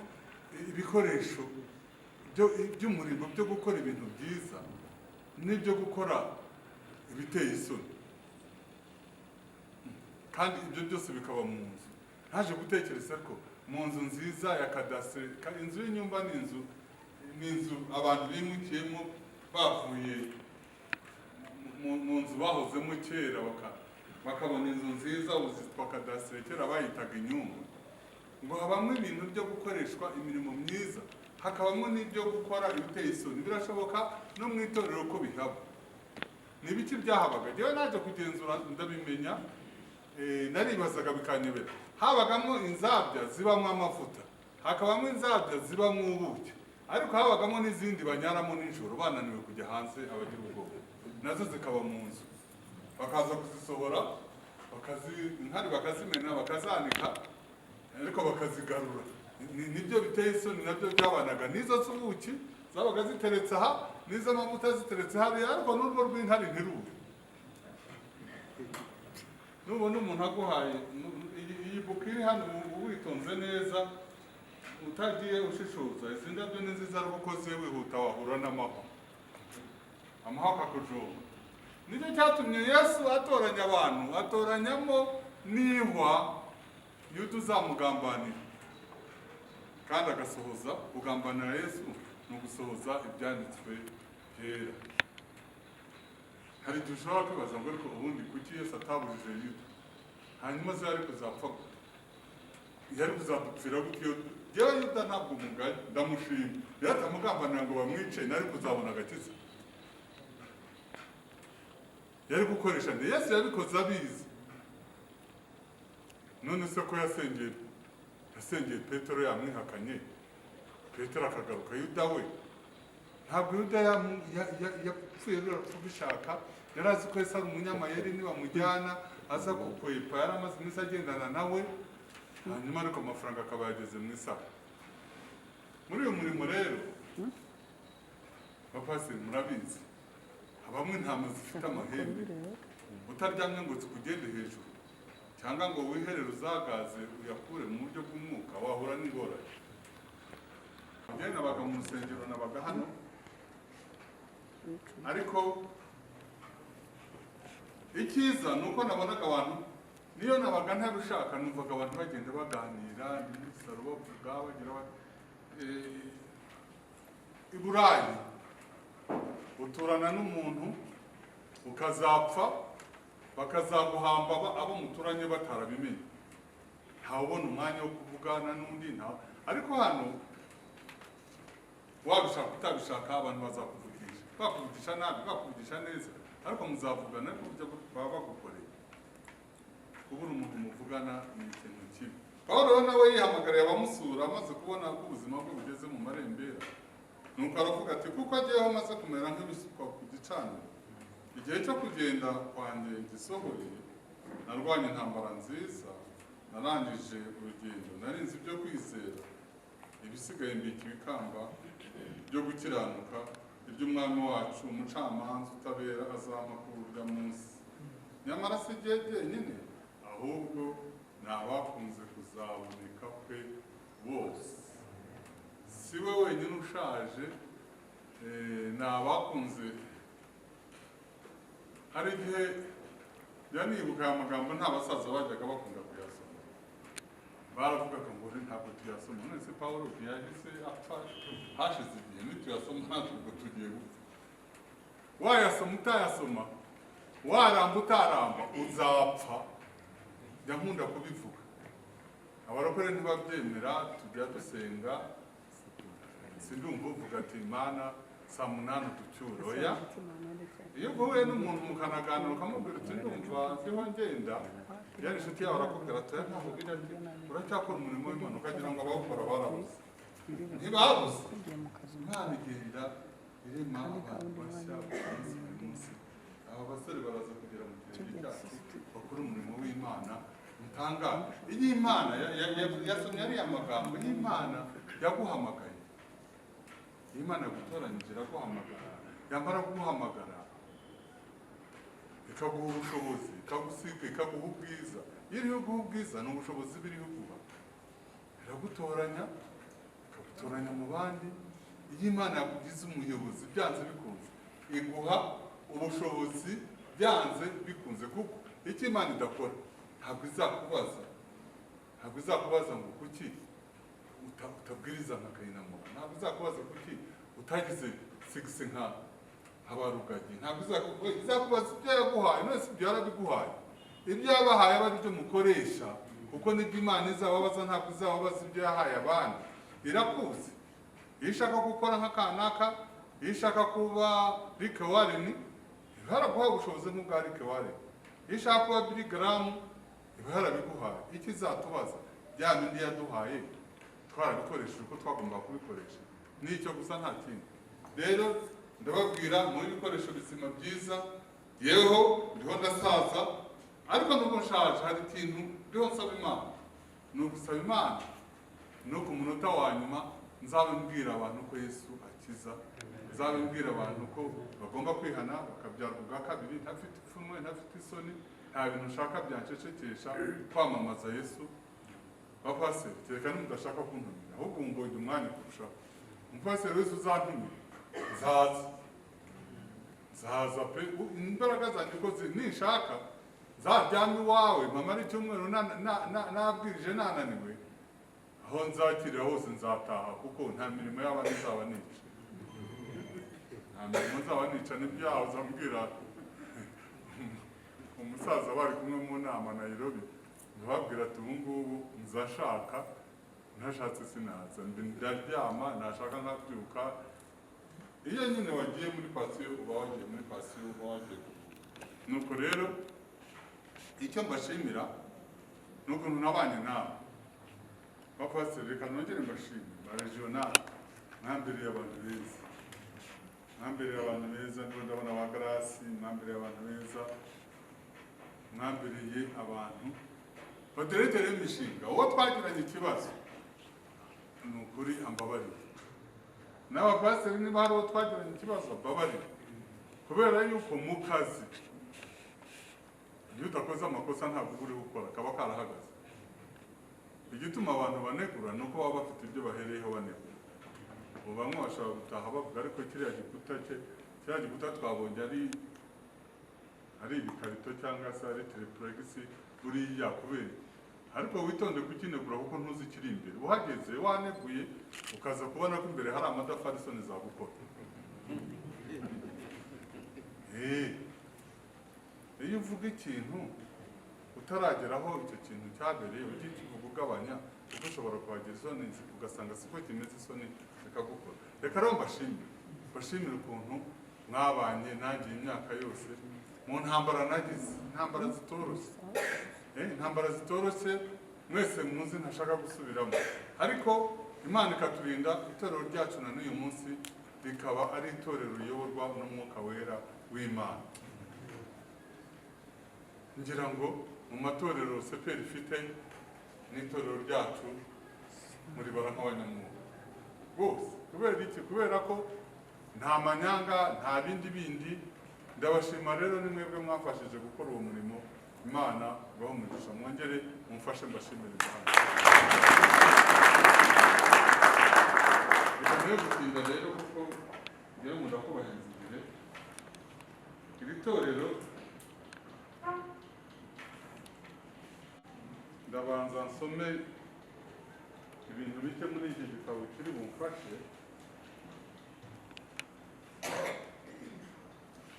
S3: ibikoresho by'umurimo byo gukora ibintu byiza n'ibyo gukora ibiteye isoni, kandi ibyo byose bikaba mu nzu. Ntaje gutekereza ko mu nzu nziza ya kadasiteri, inzu y'inyumba ni inzu abantu bimukiyemo bavuye mu nzu bahozemo kera, bakabona inzu nziza, ubu zitwa kadasiteri, kera bayitaga inyumba. Ngo habamo ibintu byo gukoreshwa imirimo myiza, hakabamo n'ibyo gukora ibiteye isoni. Birashoboka no mu itorero ko bihaba. Ni ibiki byahabaga? Njyewe naje kugenzura ndabimenya. Naribazaga bikanyobera. Habagamo inzabya zibamo amavuta, hakabamo inzabya zibamo ubuki, ariko habagamo n'izindi banyaramo nijoro bananiwe kujya hanze, abagira ubwoba, nazo zikaba mu nzu, bakaza kuzisohora inkari bakazimena, bakazanika, ariko bakazigarura. Nibyo biteye isoni nabyo byabanaga n'izo z'ubuki zabaga ziteretse aha, n'iz'amavuta ziteretse hariya, ariko n'urwo rw'inkari ntirube. Nubona umuntu aguhaye iyi buku iri hano, witonze neza, utagiye ushishoza, izi ndabyo ni nziza, ariko ukoze wihuta wahura n'amahwa, amahwa akakujomba. Nicyo cyatumye Yesu atoranya abantu, atoranyamo n'ihwa Yuda uzamugambanira, kandi agasohoza. Kugambanira Yesu ni ugusohoza ibyanditswe byera. Hari igihe ushobora kwibaza ngo ariko ubundi kuki Yesu atabujije Yuda? Hanyuma se yari kuzapfa gute? Yari kuzadupfira gute? Iyo jyewe Yuda ntabwo mugaye, ndamushima. Iyo atamugambanira ngo bamwice, nari kuzabona agakiza? Yari gukoresha nde? Yesu yabikoze abizi. None se ko yasengeye Petero yamwihakanye, Petero akagaruka, Yuda we? Ntabwo Yuda yapfuye rurapfa ubishaka. Yari azi ko Yesu ari umunyamayeri, nibamujyana aza kukwepa. Yari amaze iminsi agendana nawe, hanyuma ariko amafaranga akaba yageze mu isaha. Muri uyu murimo rero, bapasiteri murabizi, habamo intama zifite amahembe. Utaryamye ngo zikugende hejuru cyangwa ngo wiherere uzagaze uyakure mu buryo bw'umwuka, wahura n'ingorane. Njyewe nabaga mu rusengero, nabaga hano, ariko icyiza ni uko nabonaga abantu, niyo nabaga ntabishaka, numvaga abantu bagenda baganira, ni muri salo bavuga bagira bati, i Burayi uturana n'umuntu ukazapfa bakazaguhamba abo muturanye batarabimenye, ntawubona umwanya wo kuvugana n'undi ntawe. Ariko hano wabishaka utabishaka, abantu bazakuvugisha, bakuvugisha nabi, bakuvugisha neza, ariko muzavugana. Ariko ibyo baba bagukoreye, kubura umuntu muvugana ni ikintu kibi. Pawulo rero nawe yihamagariye abamusura amaze kubona ko ubuzima bwe bugeze mu marembera, nuko aravuga ati kuko agiyeho amaze kumera nk'ibisukwa ku gicaniro, igihe cyo kugenda kwanjye gisohoye, narwanye intambara nziza, narangije urugendo, narinze ibyo kwizera, ibisigaye mbika ibikamba byo gukiranuka, iby'umwami wacu umucamanza utabera azampa kuri urya munsi. Nyamara si jye jyenyine, ahubwo ni abakunze kuzaboneka kwe bose. Si we wenyine ushaje, ni abakunze. Hari igihe njya nibuka aya magambo, nta basaza bajyaga bakunda kuyasoma, baravugaga ngo ntabwo tuyasoma. None se Pawulo ntiyahise apfa hashize igihe? Nituyasoma natwe ubwo tugiye gupfa. Wayasoma utayasoma, waramba utaramba, uzapfa. Njya nkunda kubivuga, abarokore ntibabyemera. Tujya dusenga, sindumva uvuga ati Imana saa 8 uducyure. Oya, iyo uhuye n'umuntu mukanaganira ukamubwira uti ndumva ndiho ngenda, yari inshuti yawe, arakubwira ati oya ntabwo bijya, uracyakora umurimo w'Imana, ukagira ngo abawukora barabuze. Ntibabuze. Imana igenda irema abantu bashya buri munsi buri munsi. Aba basore baraza kugera mu kirenge cyacu bakora umurimo w'Imana. Mutangare, iyo Imana yasomye ariya magambo, iyo Imana yaguhamagaye, iyo Imana yagutoranyije iraguhamagara, yamara kuguhamagara ikaguha ubushobozi, ikagusiga, ikaguha ubwiza. Iyo iriho guha ubwiza ni ubushobozi biriho guha, iragutoranya, ikagutoranya mu bandi. Iyo Imana yakugize umuyobozi, byanze bikunze iguha ubushobozi, byanze bikunze, kuko icyo Imana idakora ntabwo izakubaza, ntabwo izakubaza ngo kuki utabwiriza nka Kayinamura, ntabwo izakubaza kuki utagize sigisi nka Habarugagi, ntabwo izakubaza ibyo yaguhaye. None se ibyo yarabiguhaye? Ibyo yabahaye aba aribyo mukoresha, kuko nibyo Imana izababaza, ntabwo izababaza ibyo yahaye abandi. Irakuzi. Iyo ishaka gukora nka kanaka, iyo ishaka kuba Rick Warren, iba yaraguhaye ubushobozi nk'ubwa Rick Warren. Iyo ishaka kuba Billy Graham, iba yarabiguhaye. Icyo izatubaza, bya bindi yaduhaye twarabikoresheje uko twagombaga kubikoresha? Nicyo gusa, nta kindi. Rero ndababwira, muri ibikoresho bizima byiza. Yeho ndiho ndasaza, ariko nubwo nshaje hari ikintu ndiho nsaba Imana. Ni ugusaba Imana no ku munota wa nyuma nzabe mbwira abantu ko Yesu akiza, nzabe mbwira abantu ko bagomba kwihana bakabyarwa ubwa kabiri, ntafite ipfunwe, ntafite isoni, nta bintu nshaka byanshecekesha kwamamaza Yesu. Bapasiteri, kereka nimudashaka kuntumira, ahubwo mbonye umwanya kurushaho. Umupasiteri wese uzantumira nzaza, nzaza pe. Imbaraga zanjye uko ziri, ninshaka nzaryame iwawe mpamara icyumweru nabwirije nananiwe, aho nzakirira hose nzataha, kuko nta mirimo y'abandi nzaba nica, nta mirimo nzaba nica. N'ibyaho uzambwira umusaza bari kumwe mu nama Nairobi, ndababwira ati ubu ngubu nzashaka, ntashatse sinaza, ndaryama, nashaka nkabyuka. Iyo nyine wagiye muri pasiyo, uba wagiye muri pasiyo, uba wagiye kuruhuka. Nuko rero icyo mbashimira ni ukuntu nabanye nawe bapasiteri. Reka nongere mbashimire ba regional, mwambereye abantu beza, mwambereye abantu beza. Ndiho ndabona ba Garasi, mwambereye abantu beza, mwambereye abantu baterekere imishinga. Uwo twagiranye ikibazo ni ukuri ambabarire, n'abapasiteri niba hari uwo twagiranye ikibazo ambabarire, kubera yuko mu kazi iyo udakoze amakosa ntabwo uba uri gukora, kaba karahagaze. Igituma abantu banegura ni uko baba bafite ibyo bahereyeho banegura. Ubu bamwe bashobora gutaha bavuga ariko kiriya gikuta cye, kiriya gikuta twabonye ari ibikarito cyangwa se ari terepuregisi buriya kubera iki? Ariko witonde kukinegura, kuko ntuzi ikiri imbere. Uhageze waneguye ukaza kubona ko imbere hari amatafari, isoni zagukora. Iyo uvuga ikintu utaragera aho icyo kintu cyabereye, ujye ukivuga ugabanya, kuko ushobora kuhagera isoni ugasanga siko kimeze, isoni zikagukora. Reka rero mbashimire, mbashimire ukuntu mwabanye nanjye iyi myaka yose mu ntambara nagize, intambara zitoroshye, intambara zitoroshye. Mwese muzi, ntashaka gusubiramo, ariko Imana ikaturinda, itorero ryacu na n'uyu munsi rikaba ari itorero riyoborwa n'Umwuka Wera w'Imana. Ngira ngo mu matorero CPR ifite n'itorero ryacu muribara nk'abanyamwuga bose. Kubera iki? Kubera ko nta manyanga, nta bindi bindi. Ndabashima rero, ni mwebwe mwafashije gukora uwo murimo. Imana ibahe umugisha. Mwongere mumfashe mbashimire Imana. Reka niyo gutinda rero, kuko ngewe nkunda kubahiriza igihe. Iri torero, ndabanza nsome ibintu bike muri iki gitabo kiri bumfashe.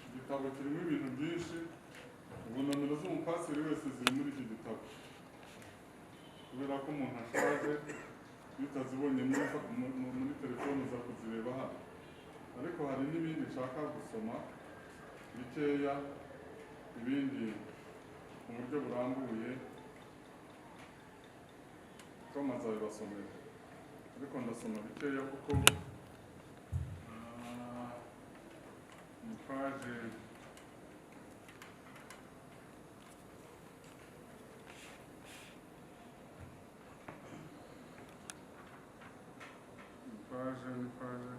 S3: Igitabo kirimo ibintu byinshi. Ubu nomero z'umupasiteri wese ziri muri iki gitabo, kubera ko umuntu ashaje, iyo utazibonye muri telefone uza kuzireba hano. Ariko hari n'ibindi nshaka gusoma bikeya, ibindi mu buryo burambuye Tom azabibasomera, ariko ndasoma bikeya kuko ni page ni page.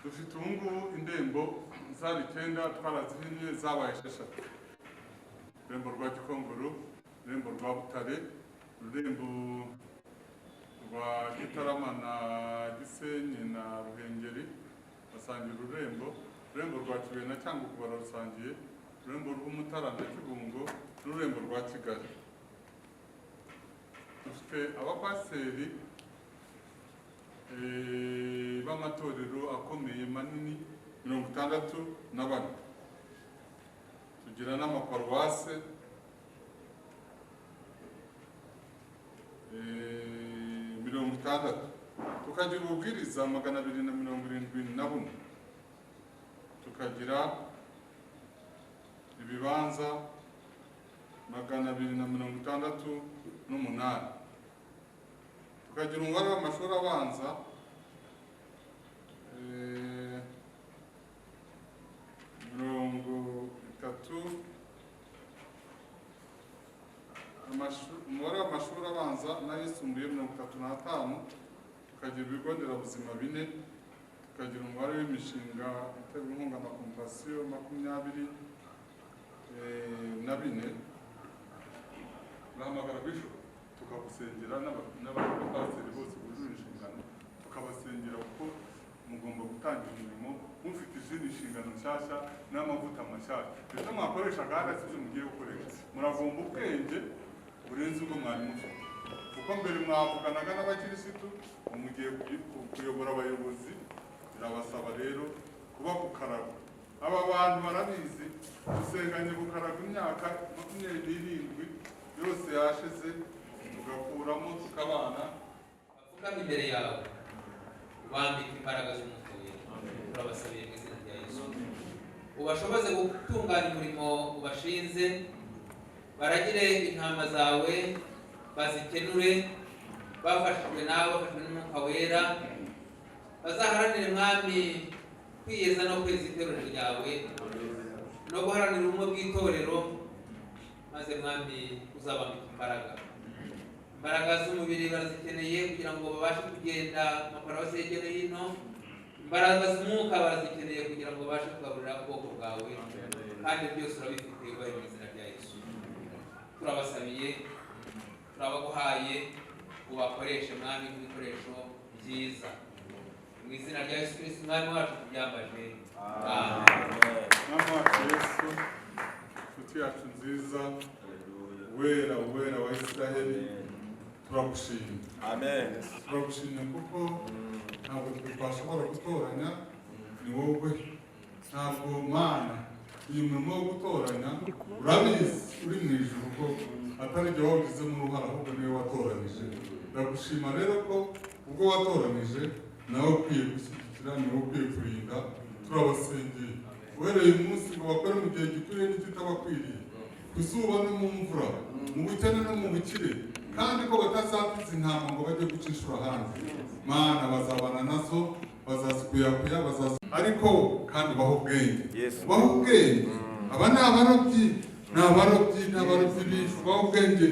S3: Dufite ubu ngubu indembo zari 9, twarazihinnye zabaye 6: ururembo rwa Gikongoro, ururembo rwa Butare, ururembo rwa Gitarama na Gisenyi na Ruhengeri basangira ururembo, ururembo rwa Kibuye na Cyangugu bararusangiye, ururembo rw'Umutara na Kibungo n'ururembo rwa Kigali. Dufite abapasiteri b'amatorero akomeye manini 64, tugira n'amaparuwase 60, tukagira ububwiriza 271, tukagira ibibanza 268, tukagira umubare w'amashuri abanza 30, umubare w'amashuri abanza n'ayisumbuye 35, tukagira ibigo nderabuzima 4, tukagira umubare w'imishinga iterwa inkunga na Compassion 24. Urahamagara bishop tukagusengera, n'abapasiteri bose bujuje inshingano tukabasengera, kuko mugomba gutangira umurimo mufite izindi nshingano nshyashya n'amavuta mashyashya. Ibyo mwakoreshaga hano si byo mugiye gukoresha. Muravomba ubwenge burenze ubwo mwari mufite, kuko mbere mwavuganaga n'abakirisitu, ubu mugiye kuyobora abayobozi. Birabasaba rero kuba ku karago. Aba bantu barabizi, dusenganye ku karago imyaka 27 yose yashize, tugakuramo tukabana.
S4: Bapfukame imbere yawe, ubambike imbaraga z'Umwuka Wera. Turabasabiye mu izina rya Yesu, ubashoboze gutunganya umurimo ubashinze, baragire intama zawe, bazikenure bafashijwe nawe, bafashijwe n'Umwuka Wera. Bazaharanire, Mwami, kwiyeza no kweza itorero ryawe no guharanira ubumwe bw'itorero. Maze Mwami, uzabambika imbaraga. Imbaraga z'umubiri barazikeneye kugira ngo babashe kugenda mu maparuwasi hirya no hino. Imbaraga z'umwuka barazikeneye kugira ngo babashe kugaburira ubwoko bwawe, kandi byose urabifite. Ubahe mu izina rya Yesu. Turabasabiye, turabaguhaye, ubakoreshe, Mwami, nk'ibikoresho byiza. Mu izina rya Yesu Kristo Umwami wacu tubyambaje, amen.
S3: Mwami wacu Yesu, inshuti yacu nziza, Wera, Wera wa Israheli, turagushimye.
S2: Amen.
S3: Turagushimye kuko ntabwo twe twashobora gutoranya, ni wowe. Ntabwo, Mana, uyu murimo wo gutoranya urabizi uri mu ijuru ko atari ibyo wawugizemo uruhare, ahubwo niwe watoranije. Ndagushima rero ko ubwo watoranije nawe ukwiye gushyigikira, niwe ukwiye kurinda. Turabasengeye. Uhereye uyu munsi ngo bakore mu gihe gikwiriye n'ikitabakwiriye, ku zuba no mu mvura, mu bukene no mu bukire, kandi ko batazapfiza intama ngo bajye guca inshuro ahandi. Mana, bazabana nazo, bazazikuyakuya, bazazi, ariko kandi ubahe ubwenge, ubahe ubwenge. Aba ni abarobyi, ni abarobyi, ni abarobyi b'ifi. Ubahe ubwenge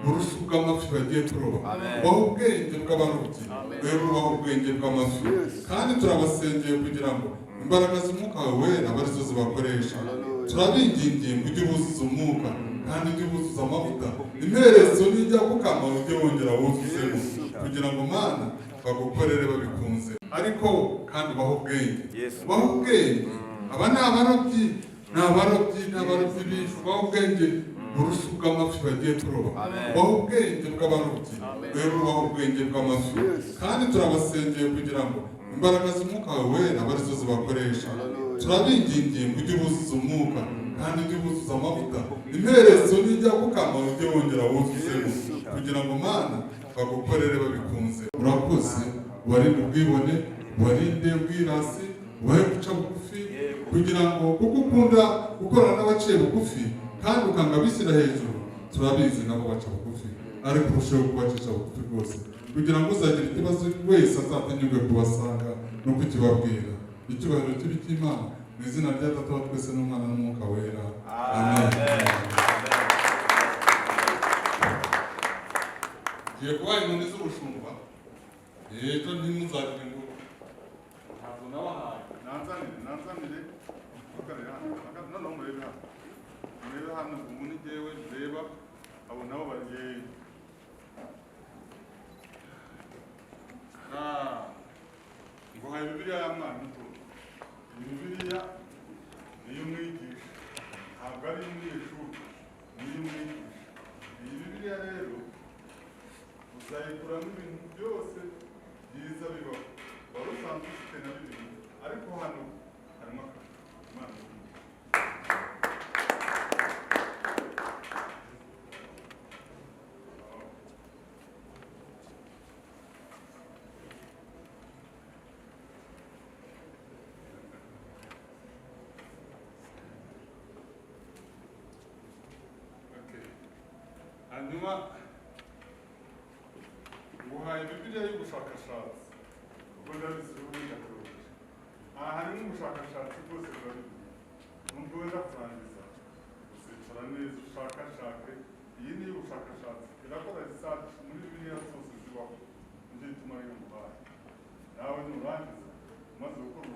S3: burushya ubw'amafi bagiye kuroba, ubahe ubwenge bw'abarobyi, rero ubahe ubwenge bw'amafi. Kandi turabasengeye kugira ngo imbaraga z'umwuka wawe wera abe arizo zibakoresha. Turabingingiye ngo ujye ubuzuza umwuka kandi ujye ubuzuza amavuta, imperezo nijya gukama ujye wongera wuzuzemo, kugira ngo Mana bagukorere babikunze. Ariko kandi ubahe ubwenge, ubahe ubwenge. Aba ni abarobyi, ni abarobyi, ni abarobyi b'ifi. Ubahe ubwenge burushya ubw'amafi bagiye kuroba, ubahe ubwenge bw'abarobyi, rero ubahe ubwenge bw'amafi. Kandi turabasengeye kugira ngo imbaraga z'umwuka wawe wera abe arizo zibakoresha. Turabingingiye ngo ujye ubuzuza umwuka kandi ujye ubuzuza amavuta, imperezo nijya gukama ujye wongera wuzuzemo, kugira ngo Mana bagukorere babikunze. Urakoze, ubarinde ubwibone, ubarinde ubwirasi, ubahe guca bugufi, kugira ngo kuko ukunda gukorana n'abaciye bugufi kandi ukanga abishyira hejuru. Turabizi nabo baca bugufi, ariko urusheho kubacisha bugufi rwose, kugira ngo uzagira ikibazo wese azatinyurwe kubasanga no kukibabwira. Icyubahiro kibe icy'Imana mu izina rya Data wa twese n'Umwana n'Umwuka Wera, amen. Ngiye kubaha inkoni z'ubushumba, ejo ntimuzagire ngo ntabwo nabahaye. Nanzanire, nanzanire, muhagarare hano. Noneho murebe hano, murebe hano. Ubu ni jyewe ndeba, abo nabo bari. Nguhaye Bibiliya ya mwarimu. Iyi Bibiliya ni iy'umwigisha, ntabwo ari iy'umunyeshuri, ni iy'umwigisha. Iyi Bibiliya rero uzayikuramo ibintu byose byiza bibaho. Wari usanzwe ufite na Bibiliya, ariko hano harimo akantu. Imana iguhe. Okay. Hanyuma nguhaye Bibiliya y'ubushakashatsi, kuko ndabizi ubundi akaruhuko. Aha harimo ubushakashatsi bwose bwa Bibiliya. Nubwo wenda kurangiza, uzicara neza ushakashake. Iyi ni iy'ubushakashatsi, irakora research muri Bibiliya zose zibaho. Nicyo gituma ariyo nguhaye. Nawe nurangiza umaze gukora